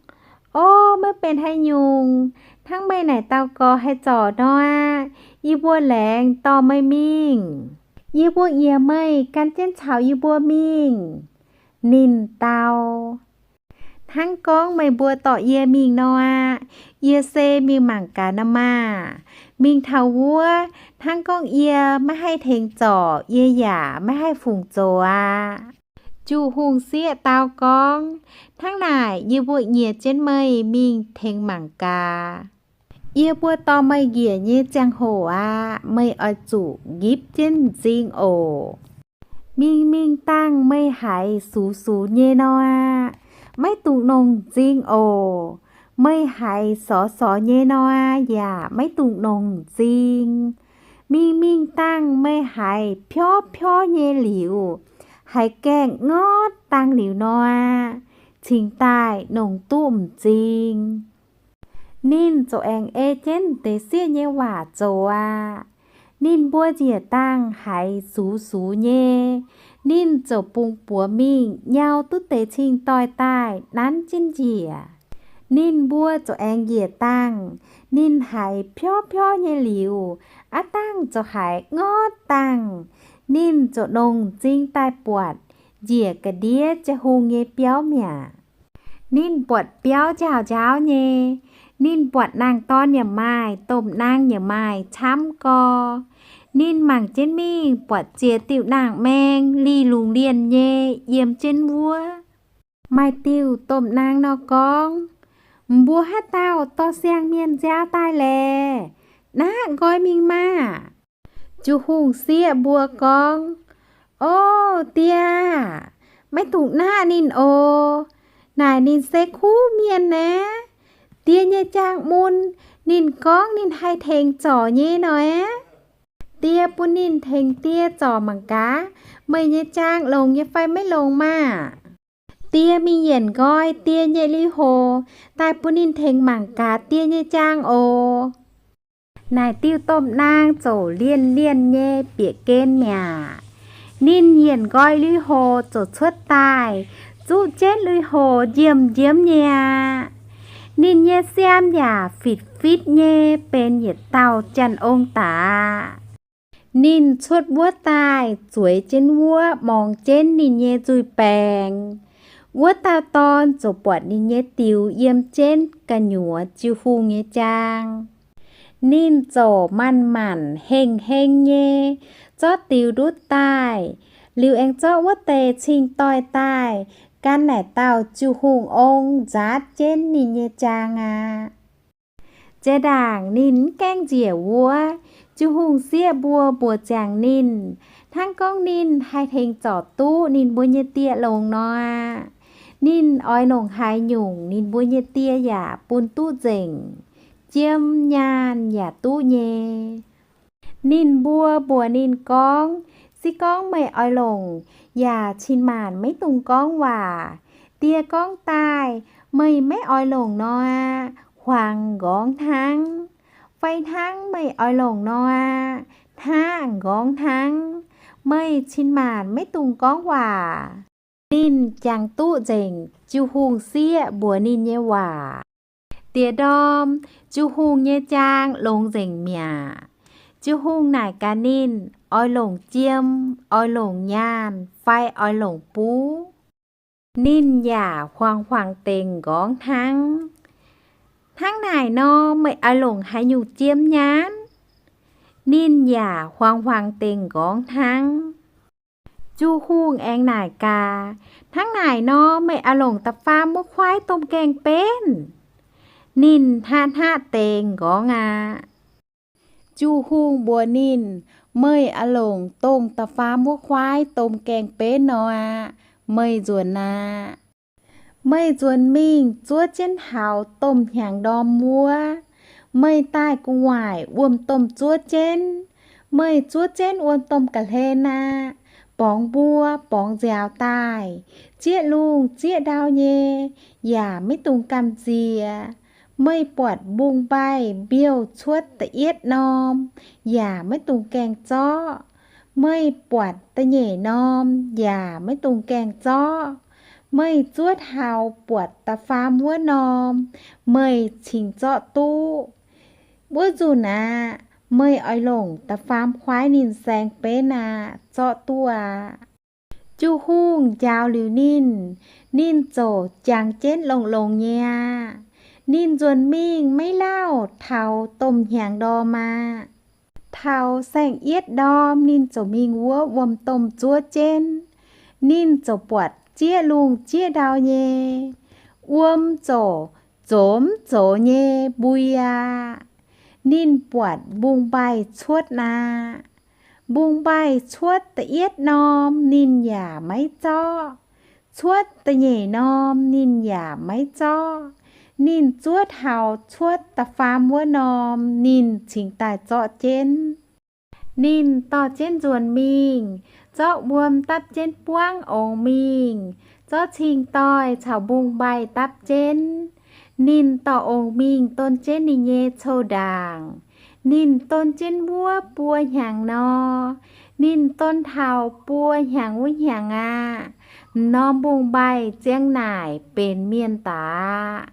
O, maiv benx haaix nyungc. Hnangv meih naaic dauh gorx haih zorc nor aqv, yie mbuo laengz dorh meih mingh. Yie mbuo nyiec meih gan jienv caux yie mbuo mingh. Ninh dau, Hnangv gorngv meih mbuo dorh yie mingh nor aqv, yie se mingh mangc gaax nor maah! Mingh taux wuov, hnangv gorngv yie maiv haih tengx zorc, yie yaac maiv haih fungc zoux aqv. Ju-Hungh sieqv dau gorngv, Hnangv naaic yie mbuo nyiec jienv meih mingh tengx mangc gaax. Yie mbuo dorh meih njiec nyei ziangh hoc aqv, meih oix zuqc nqipv jienv m'zing oc. Mingh mingh dangh meih haiz sux sux nyei nor aqv, maiv dungx nongc m'zing oc. Meih haiz sorx sorx nyei nor aqv, yaac maiv dungx nongc m'zing. Mingh mingh dangh meih haiz piorv piorv nyei liuz, haiz gaengh ngortv dangh liuz nor aqv, cingx daaih nongc duqv m'zing. Ninh ziouc aengx ei jienv deix sieqv nyei waac zoux aqv. Ninh mbuo njiec dangh haiz sux sux nyei, ninh ziouc bungx buoz mingh nyau duqv deix cing-doix daaih nanv jienv njiec. Ninh mbuo ziouc aengx njiec dangh, ninh haiz piorv piorv nyei liuz, aav dangh ziouc haiz ngortv dangh. Ninh ziouc nongc m'zing daaih buatc njiec ga'ndiev Ziouv Hungh nyei biauv mi'aqv. Ninh buatc biauv njaaux njaaux nyei. Ninh buatc nangh dorn yaac maaih, domh naang yaac maaih camv gorx. Ninh mangc jienv mingh buatc ziex diuh nangh maeng lih lungz lienh nyei yiem jienv wuov. Maaih diuh domh naang nor gorngv, Mbuo haaix dauh dorh siang-mienh nziaaux daaih laeh? Naqv nqoi mingh maah! Jiu-hungh sieqv mbuo gorngv, O die aah! Maiv dungx naqv ninh oc. Naaic ninh se kuv mienh naaiv. Die nyei jaang mun, ninh gorngv ninh haih tengx zorc nyei nor aeqv, die bun ninh tengx die zorc mangc gaax meih nyei jaang longx nyei fai maiv longx maah! Die mingh yienc nqoi die nyei lui-houx daaih bun ninh tengx mangc gaax die nyei jaang oc. Naaic diuh domh naang ziouc lienh lienh nyei bieqc gen mi'aqv. Ninh yienc nqoi lui-houx ziouc cuotv daaih, zuqv jienv lui-houx njiemv-njiemv nyei aqv. Ninh nyei siaam yaac fitv-fitv nyei benx yietc dauh janx-ong daaih. Ninh cuotv wuov daaih zueiz jienv wuov morngx jienv ninh nyei nzuih baengx. Wuov dauh dorn ziouc buatc ninh nyei diux yiem jienv gu'nyuoz Jiu-hungh nyei jaang. Ninh ziouc manc-manc heng-heng nyei zorqv diux ndutv daaih, liuz aengx zorqv wuov deix cing-doix daaih gan naaic dauh Jiu-hungh-ong nzaatv jienv ninh nyei jaang aqv. Jiex ndaangc ninh mv gaengh njiec wuov, Jiu-hungh sieqv mbuo mbuox ziangx ninh, hnangv gorngv ninh haih tengx zorc duqv ninh mbuo nyei die longx nor aqv. Ninh oix longc haaix nyungc, ninh mbuo nyei die yaac bun duqv nzengc, jiem nyaanh yaac duqv nyei. Ninh mbuo mbuox ninh gorngv, Se gorngv meih oix longc, yaac cin-maanc maiv dungx gorngv waac. Die gorngv daaih, Meih maiv oix longc nor aqv, huangx nqorngv hnangv. Fai hnangv, Meih oix longc nor aqv, hnaqv nqorngv hnangv. Meih cin-maanc maiv dungx gorngv waac. Ninh jangx duqv nzengc Jiu-hungh sieqv mbuox ninh nyei waac. Diex ndorm, Jiu-hungh nyei jaang longx nzengc mi'aqv. Jiu-hungh naaic gaax ninh, Oix longc jiem, oix longc nyaanh, fai oix longc buv? Ninh yaac huangx-huangx dengc nqorngv hnangv. Hnangv naaic nor, meih oix longc haaix nyungc jiem nyaanh? Ninh yaac huangx-huangx dengc nqorngv hnangv. Jiu-hungh aengx naaic gaax, Hnangv naaic nor, meih oix longc da'faam wuov kuaaiv domh gaengh benv? Ninh hnaqv-hnaqv dengc nqorngv aqv. Jiu-hungh mbuox ninh, Meih oix longc dongh da'faam wuov kuaaiv domh gaengh benv nor aqv. Meih nzuonx aqv. Meih nzuonx mingh zuov jienv taux domh hnyangx-ndorm wuov. Meih daaih gu'nguaaic wuom-domh zuov jienv. Meih zuov jienv wuom-domh ga'hlen aqv. Borngz mbuo borngz nziaaux daaih, zieqv lungh zieqv ndau nyei, yaac maiv dungx gamh nziex. Meih buatc mbungv-mbaih mbiouh cuotv da'yietv norm, yaac maiv dungx gaengh zorqv. Meih buatc da'nyeic norm yaac maiv dungx gaengh zorqv. Meih zuov taux buatc da'faam wuov norm, meih cingx zorqv duqv. Wuov nzunc aqv, meih oix longc da'faam kuaaiv ninh saeng-benv aqv, zorqv duqv aqv. Jiu-hungh njaaux liuz ninh, ninh ziouc jangx jienv longx-longx nyei aqv. Ninh nzuonx mingh maiv lauh taux domh hnyangx-ndorm aqv. Taux saeng-yietv ndorm ninh ziouc mingh wuov wuom-domh zuov jienv. Ninh ziouc buatc zieqv lungh zieqv ndau nyei, wuom ziouc zox mv zox nyei mbui aqv. Ninh buatc mbungv-mbaih cuotv aqv. Mbungh mbaih cuotv da'yietv norm ninh yaac maiv zorqv, cuotv da'nyeic norm ninh yaac maiv zorqv. Ninh zuov taux cuotv da'faam wuov norm ninh cingx daaih zorqv jienv. Ninh dorh jienv nzuonx mingh, zorqv wuom dapv jienv buangv ongx mingh, zorqv cing-doix caux mbungh mbaih dapv jienv. Ninh dorh ongx mingh don jienv ninh nyei cou-ndaangc. Ninh don jienv wuov buo hnyangx nor, ninh don taux buo hnyangx wuov hnyangx aqv, m'norm mbungh mbaih ziang naaic benx mienh daaih.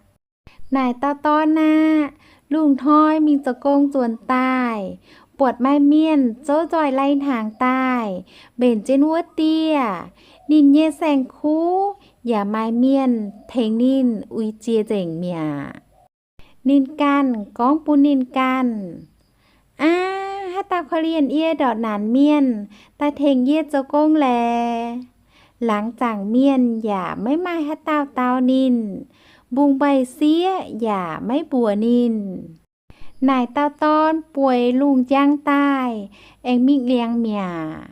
Naaic dauh dorn aah, lungh hnoi mingh zoux gong nzuonx daaih, buatc maaih mienh zouv nzoih lai-hnaangx daaih mbenc jienv wuov dieh. Ninh nyei saeng-kuv yaac maaih mienh tengx ninh uix jiex nzengc mi'aqv. Ninh ganh gorngv bun ninh ganh, Aav, haaix dauh korv-lienh yie ndortv naanc mienh daaih tengx yie zoux gong laeh? Laangz zaangc mienh yaac maiv maaih haaix dauh dau ninh, mbungh mbaih sieqv yaac maiv mbuox ninh. Naaic dauh dorn bueix lungh njang daaih, aengx mingh liangx mi'aqv.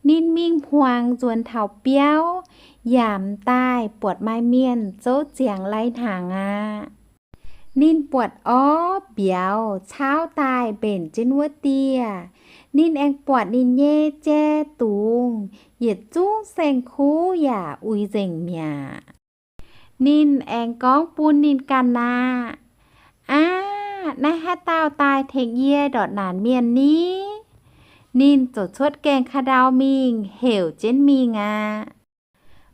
Ninh mingh hmuangx nzuonx taux biauv, yaac m'daaih buatc maaih mienh zouv ziangx lai-hnaangx aqv. Ninh buatc orv mbiauz caauv daaih mbenc jienv wuov dieh. Ninh aengx buatc ninh nyei jai dungz yietc zungv saeng-kuv yaac uix nzengc mi'aqv. Ninh aengx gorngv bun ninh ganh aqv, Aav, naaiv haaix dauh daaih tengx yie ndortv naanc mienh ni? Ninh ziouc cuotv gaengh ka'ndau mingh heuc jienv mingh aqv.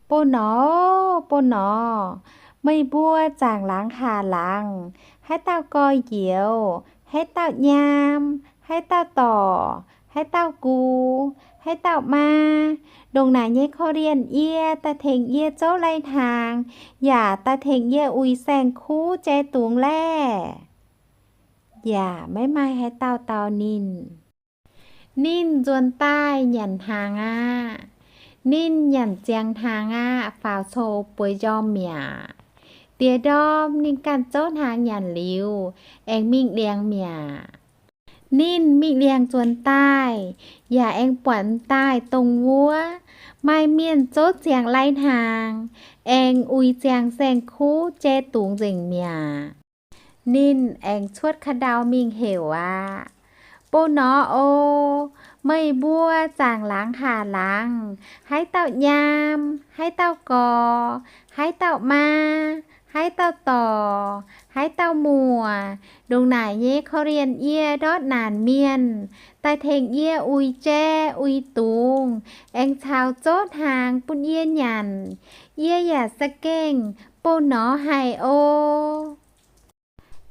Bo norqc, bo norqc, meih mbuo zaangc laangz haac laangz, haaix dauh gorx-youz, haaix dauh nyaam, haaix dauh dorc, haaix dauh gux, haaix dauh maa, ndongc naaic nyei korv-lienh yie, daaih tengx yie zouv lai-hnaangx, yaac daaih tengx yie uix saeng-kuv jai dungz laeh? Yaac maiv maaih haaix dauh dau ninh. Ninh nzuonx daaih nyanc hnaangx aqv. Ninh nyanc ziangx hnaangx aqv, faaux coux bueix njormh mi'aqv. Diex ndorm ninh ganh zouv hnaangx nyanc liuz, aengx mingh liangx mi'aqv. Ninh mingh liangx nzuonx daaih, yaac aengx buatc m'daaih dongh wuov maaih mienh zouv ziangx lai-hnaangx, aengx uix ziangx saeng-kuv jai dungz nzengc mi'aqv. Ninh aengx cuotv ka'ndau mingh heuc aqv. Bo norqc oc, meih mbuo zaangc laangz haac laangz, haaix dauh nyaam, haaix dauh gorx, haaix dauh maa, haaix dauh dorc, haaix dauh muoc, ndongc naaic nyei korv-lienh yie ndortv naanc mienh, daaih tengx yie uix jai uix dungz, aengx caux zouv hnaangx bun yie nyanc, yie yaac za'gengh bo norqc haic oc.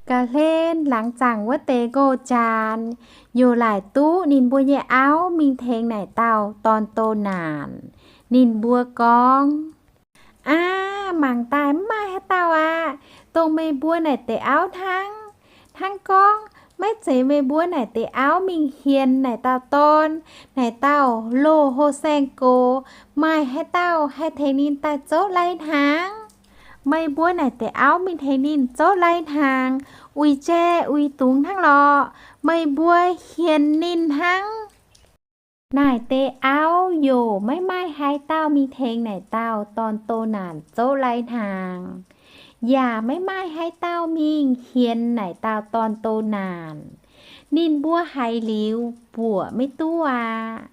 Ga'hlen laangz zaangc wuov deix nqox-jaanx, youc laaic duqv ninh mbuo nyei auv mingh tengx naaic dauh dorn-doh naanc. Ninh mbuo gorngv, Aav, mangc daaih mv maaih haaix dauh aqv, dongh meih mbuo naaic deix auv hnangv. Hnangv gorngv maiv zeiz meih mbuo naaic deix auv mingh hienx naaic dauh dorn, naaic dauh loz-hlo saeng-gox, maaih haaix dauh haih tengx ninh daaih zouv lai-hnaangx? Meih mbuo naaic deix auv mingh tengx ninh zouv lai-hnaangx, uix jai uix dungz hnangv lorqc. Meih mbuo hienx ninh hnangv. Naaic deix auv youc maiv maaih haaix dauh mingh tengx naaic dauh dorn-doh naanc zouv lai-hnaangx, yaac maiv maaih haaix dauh mingh hienx naaic dauh dorn-doh naanc. Ninh mbuo haiz liuz mbuoqc maiv duqv aqv.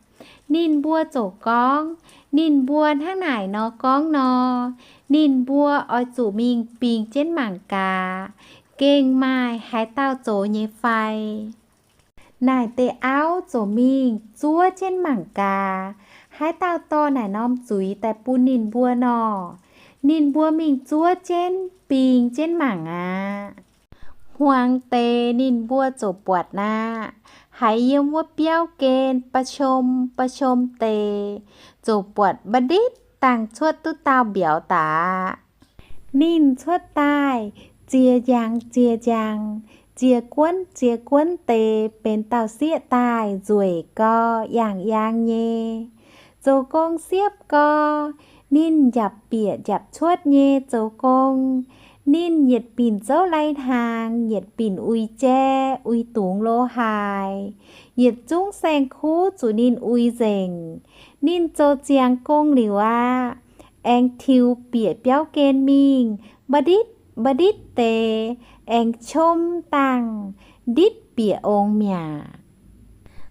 Ninh mbuo ziouc gorngv, ninh mbuo hnangv naaic nor gorngv nor, ninh mbuo oix zuqc mingh bingx jienv mangc gaax, gengh maaih haaix dauh zoux nyei fai. Naaic deix auv ziouc mingh zuov jienv mangc gaax, haaix dauh dorh naaic norm zuiz daaih bun ninh mbuo nor, ninh mbuo mingh zuov jienv bingx jienv mangc aqv. Hmuangx deix ninh mbuo ziouc buatc aqv. Haiz yiem wuov biauv gen ba'qom ba'qom deix, ziouc buatc mba'nditv dangh cuotv duqv dauh mbiauz daaih. Ninh cuotv daaih, ziex njang ziex njang, ziex guonv ziex guonv deix benx dauh sieqv daaih nzueic gau, yangh yaang nyei. Zoux gong siepv gau, ninh njapc bieqc njapc cuotv nyei zoux gong. Ninh yietc binc zouv lai-hnaangx, yietc binc uix jai, uix dungz lo haaix, yietc zungv saeng-kuv zuqc ninh uix nzengc. Ninh zoux ziangx gong liuz aqv, aengx tiux bieqc biauv gen mingh, mba'nditv mba'nditv deix, aengx qom dangh nditv bieqc ongx mi'aqv.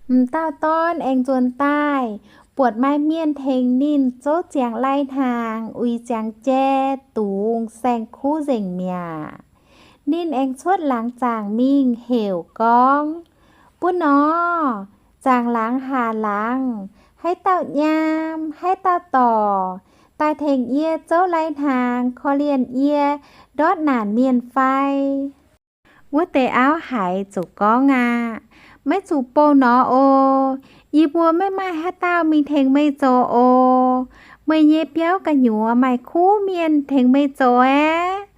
M'dauh dorn aengx nzuonx daaih, buatc maaih mienh tengx ninh zouv ziangx lai-hnaangx, uix ziangx jai, dungz saeng-kuv nzengc mi'aqv. Ninh aengx cuotv laangz zaangc mingh heuc gorngv, Buo nor, zaangc laangz haac laangz, haaix dauh nyaam, haaix dauh dorc, daaih tengx yie zouv lai-hnaangx, korv-lienh yie ndortv naanc mienh fai? Wuov deix auv haiz ziouc gorngv aqv, Maiv zuqc bouh nor oc. Yie mbuo maiv maaih haaix dauh mingh tengx meih zoux oc. Meih nyei biauv gu'nyuoz maaih kuv mienh tengx meih zoux aeqv.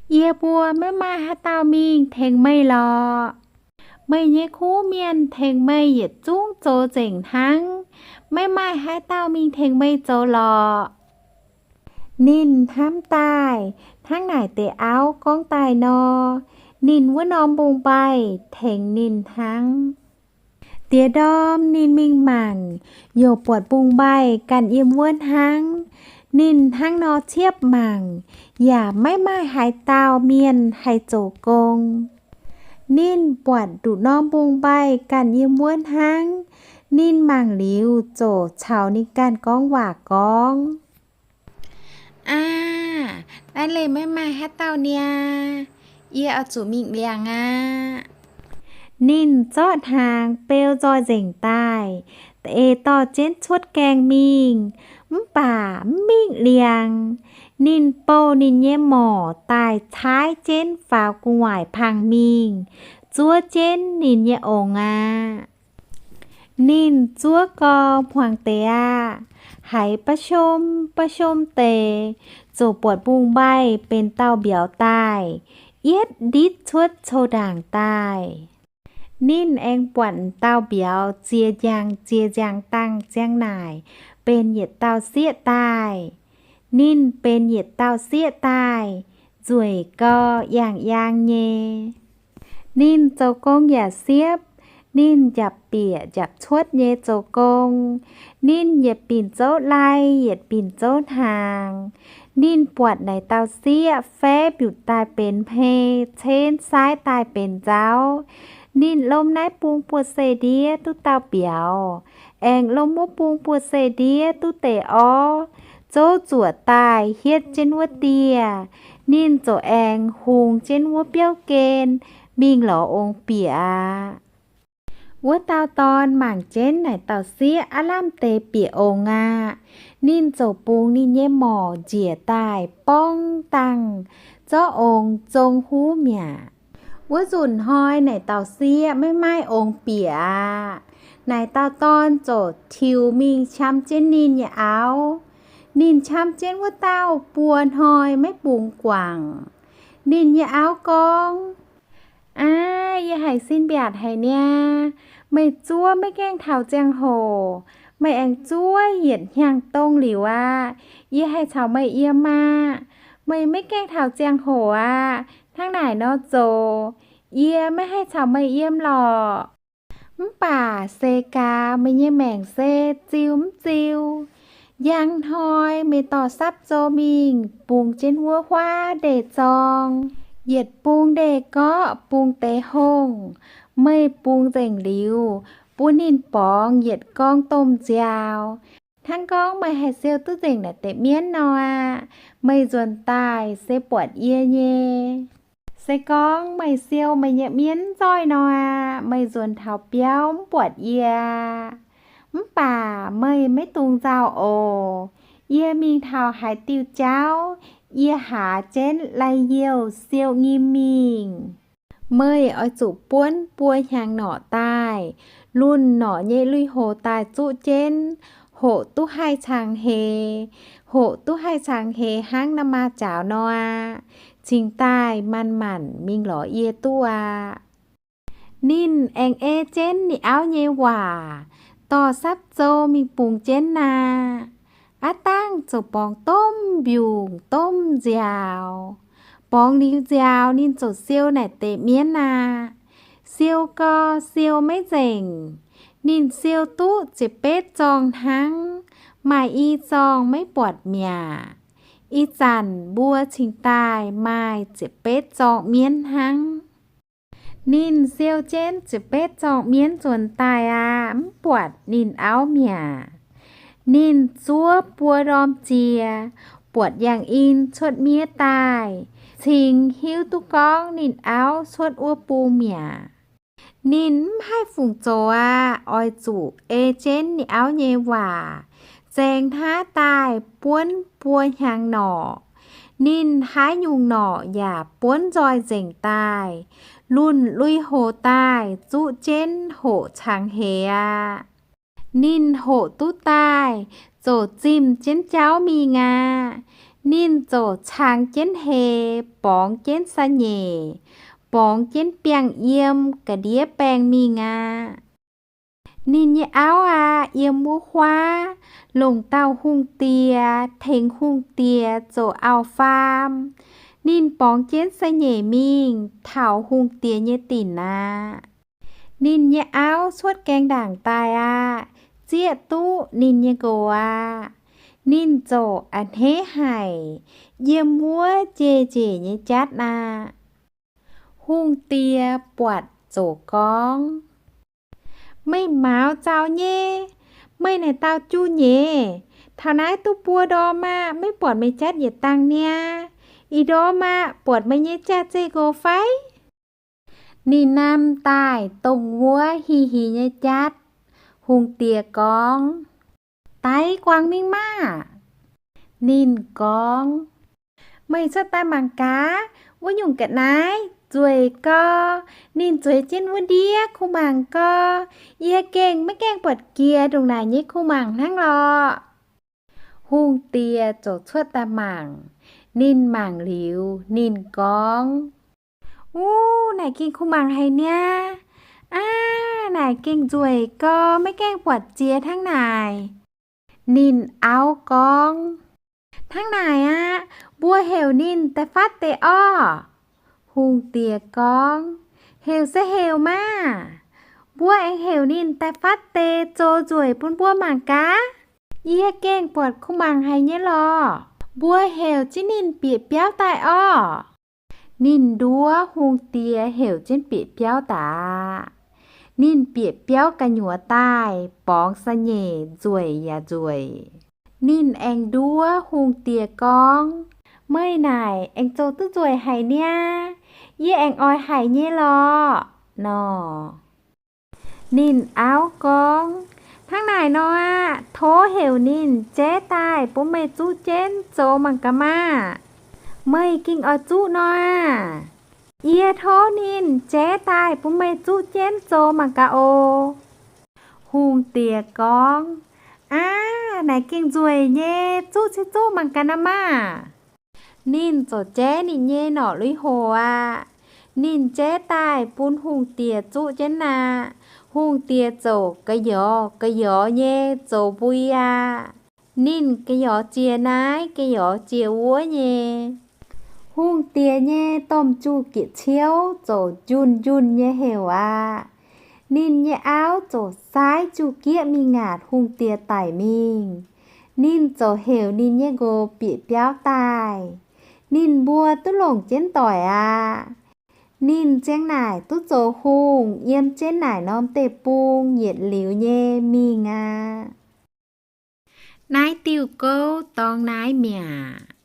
Yie mbuo maiv maaih haaix dauh mingh tengx meih lorqc. Meih nyei kuv mienh tengx meih yietc zungv zoux nzengc hnangv. Maiv maaih haaix dauh mingh tengx meih zoux lorqc. Ninh hnamv daaih hnangv naaic deix auv gorngv daaih nor, ninh wuov norm mbungv-mbaih tengx ninh hnangv. Diex ndorm ninh mingh mangc, youc buatc mbungv-mbaih ganh yiem wuov hnangv. Ninh hnangv nor ciepv mangc, yaac maiv maaih haaix dauh mienh haih zoux gong. Ninh buatc nduqc norm mbungv-mbaih ganh yiem wuov hnangv. Ninh mangc liuz ziouc caux ninh ganh gorngv waac gorngv, Aav, naaiv leih maiv maaih haaix dauh niaa. Yie oix zuqc mingh liangx aqv. Ninh zorqv hnaangx beu nzoih nzengc daaih, eix dorh jienv cuotv gaengh mingh, mv baac mv mingh liangx. Ninh bouh ninh nyei morc daaih caaiv jienv faaux gu'nguaaic pangx mingh, zuov jienv ninh nyei ongx aqv. Ninh zuov gau hmuangx deix aqv. Haiz ba'shom ba'shom deix, ziouc buatc mbungv-mbaih benx dauh mbiauz daaih, yietv nditv cuotv cou-ndaangc daaih. Ninh aengx buatc dauh mbiauz ziex njang ziex njang dangh ziang naaic, benx yietc dauh sieqv daaih. Ninh benx yietc dauh sieqv daaih, nzueic gau, yangh yaang nyei. Ninh zoux gong yaac siepv. Ninh njapc bieqc njapc cuotv nyei zoux gong. Ninh yietc binc zouv lai, yietc binc zouv hnaangx. Ninh buatc naaic dauh sieqv faev mbiutc daaih benx hmei, cenv saaiv daaih benx nzauv. Ninh lomh naaiv bung buoz-seix ndiev duqv dauh mbiauz, aengx lomh wuov bung buoz-seix ndiev duqv deix orv, zouv zuoqc daaih hietv jienv wuov dieh. Ninh ziouc aengx hungx jienv wuov biauv gen mingh lorz ongx bieqc aqv. Wuov dauh dorn mangc jienv naaic dauh sieqv aav lamh deix bieqc ongx aqv. Ninh ziouc bungx ninh nyei morc njiec daaih borngv dangh zorqv ongx zong huv mi'aqv. Wuov nzunc hnoi naaic dauh sieqv maiv maaih ongx bieqc aqv. Naaic dauh dorn ziouc tiux mingh qam jienv ninh nyei auv. Ninh qam jienv wuov dauh buo hnoi maiv bungx guangc. Ninh nyei auv gorngv, Aav, yie haiz sin mbiaatc haic niaa. Meih zuov maiv gaengh taux ziangh hoc. Meih aengx zuov yietc hnyangx-dongh liuz aqv. Yie haih caux meih yiem aqv. Meih maiv gaengh taux ziangh hoc aqv. Hnangv naaic nor zoux, yie maiv haih caux meih yiem lorqc. Mv baac seix gaax meih nyei maengc se ziux mv ziux. Njang hnoi meih dorh sapv zou mingh bungx jienv wuov huaav ndeic-zorng, yietc bung ndeic-gorqv bung deix hongh. Meih bungx nzengc liuz, bun ninh borngz yietc gorngv domh nziaaux. Hnangv gorngv meih haih siou duqv nzengc naaic deix mienv nor aqv, meih nzuonx daaih se buatc yie nyei. Se gorngv meih siou meih nyei mienv nzoih nor aqv, meih nzuonx taux biauv mv buatc yie. Mv baac meih maiv dungx nzauh oc. Yie mingh taux haaix diuh jauv, yie haaz jienv lai-youh siou nyim mingh. Meih oix zuqc buonv buo hnyangx norqc daaih, lunh norqc nyei lui-houx daaih zuqv jienv, hoqc duqv haih cangx heix. Hoqc duqv haih cangx heix hnangv na'maah njaaux nor aqv, cingx daaih manc-manc mingh lorz yie duqv aqv. Ninh aengx ei jienv ninh auv nyei waac, dorh sapv zou mingh bungx jienv aqv. Aav dangh ziouc borngz domh mbiungc domh nziaaux. Borngz liuz nziaaux ninh ziouc siou naaic deix mienv aqv. Siou gau, siou maiv nzengc. Ninh siou duqv ziepc betv zorng hnangv, maaih i zorng maiv buatc mi'aqv. Ih zanc mbuo cingx daaih maaih ziepc betv zorng mienv hnangv. Ninh siou jienv ziepc betv zorng mienv nzuonx daaih aqv, mv buatc ninh auv mi'aqv. Ninh zuov buo ndorm jiex, buatc yangh in cuotv miev daaih, cingx hiuv duqv gorngv ninh auv cuotv wuov bung mi'aqv. Ninh mv haih fungc zoux aqv, oix zuqc ei jienv ninh auv nyei waac, zaeng hnaav daaih buonv buo hnyangx norqc. Ninh haaix nyungc norqc yaac buonv nzoih nzengc daaih, lunh lui-houx daaih zuqv jienv hoqc cangx heix aqv. Ninh hoqc duqv daaih, ziouc zimh jienv jauv mingh aqv. Ninh ziouc cangx jienv heix, borngz jienv sa'nyeic, borngz jienv biangh yiem ga'ndiev baengh mingh aqv. Ninh nyei auv aqv, yiem wuov huaav, longc dauh hungh diex, tengx hungh diex zoux auv-faam. Ninh borngz jienv sa'nyeic mingh taux hungh diex nyei dinc aqv. Ninh nyei auv cuotv gaeng ndaangc daaih aqv, zieqv duqv ninh nyei nqox aqv. Ninh ziouc a'hneiv haic, yiem wuov jei-njiec nyei jatv aqv. Hungh diex buatc ziouc gorngv, Meih mauz zaux nyei. Meih naaic dauh juv-nyeic, taux naaiv duqv buo ndorm aqv, maiv buatc meih jatv yietc dangh niaa. Ih ndorm aqv, buatc meih nyei jaax-zeih nqox fai? Ninh namx daaih dongh wuov hih hih nyei jatv. Hungh diex gorngv, Daix guangc mingh maah! Ninh gorngv, Meih cuotv daaih mangc gaax, wuov nyungc ga'naaiv nzueic gau. Ninh zueiz jienv wuov ndiev kuh mangc gau. Yie gengh maiv gaengh buatc jiex ndongc naaic nyei kuh mangc hnangv lorqc. Hungh diex ziouc cuotv daaih mangc. Ninh mangc liuz, ninh gorngv, Wuov naaic gengh kuh mangc haic niaa. Aav, naaic gengh nzueic gau, maiv gaengh buatc jiex hnangv naaic. Ninh auv gorngv, Hnangv naaic aqv, mbuo heuc ninh daaih fatv deix orv. Hungh diex gorngv, Heuc se heuc maah! Mbuo aengx heuc ninh daaih fatv deix zoux nzueic bun mbuo mangc gaax. Yie gengh buatc kuh mangc haic nyei lorqc. Mbuo heuc jienv ninh bieqc biauv daaih orv. Ninh nduov hungh diex heuc jienv bieqc biauv daaih. Ninh bieqc biauv gu'nyuoz daaih, borngz sa'nyeic nzueic yaac nzueic. Ninh aengx nduov hungh diex gorngv, Meih naaic aengx zoux duqv nzueic haic niaa. Yie aengx oix haic nyei lorqc nor. Ninh auv gorngv, Hnangv naaic nor aqv, tov heuc ninh jaiv daaih bun meih zuqv jienv zoux mangc gaax maah! Meih gengh oix zuqv nor aah! Yie tov ninh jaiv daaih bun meih zuqv jienv zoux mangc gaax oc. Hungh diex gorngv, Aav, naaic gengh nzueic nyei, zuqv se zuqv mangc gaax nor maah! Ninh ziouc jaiv ninh nyei norqc lui-houx aqv. Ninh jaiv daaih bun hungh diex zuqv jienv aqv. Hungh diex ziouc ga'yorx ga'yorx nyei zoux mbui aqv. Ninh ga'yorx jiex naaiv, ga'yorx jiex wuov nyei. Hungh diex nyei domh juv-gieqv ciouv ziouc njunh njunh nyei heuc aqv. Ninh nyei auv ziouc saaiv juv-gieqv mingh ngaatc hungh diex daic mingh. Ninh ziouc heuc ninh nyei nqox bieqc biauv daaih. Ninh mbuo duqv longc jienv doic aqv. Ninh ziang naaic duqv zoux hungh yiem jienv naaic norm deic-bung yietc liuz nyei mingh aqv. Naaiv diuh gouv dorng naaiv mi'aqv.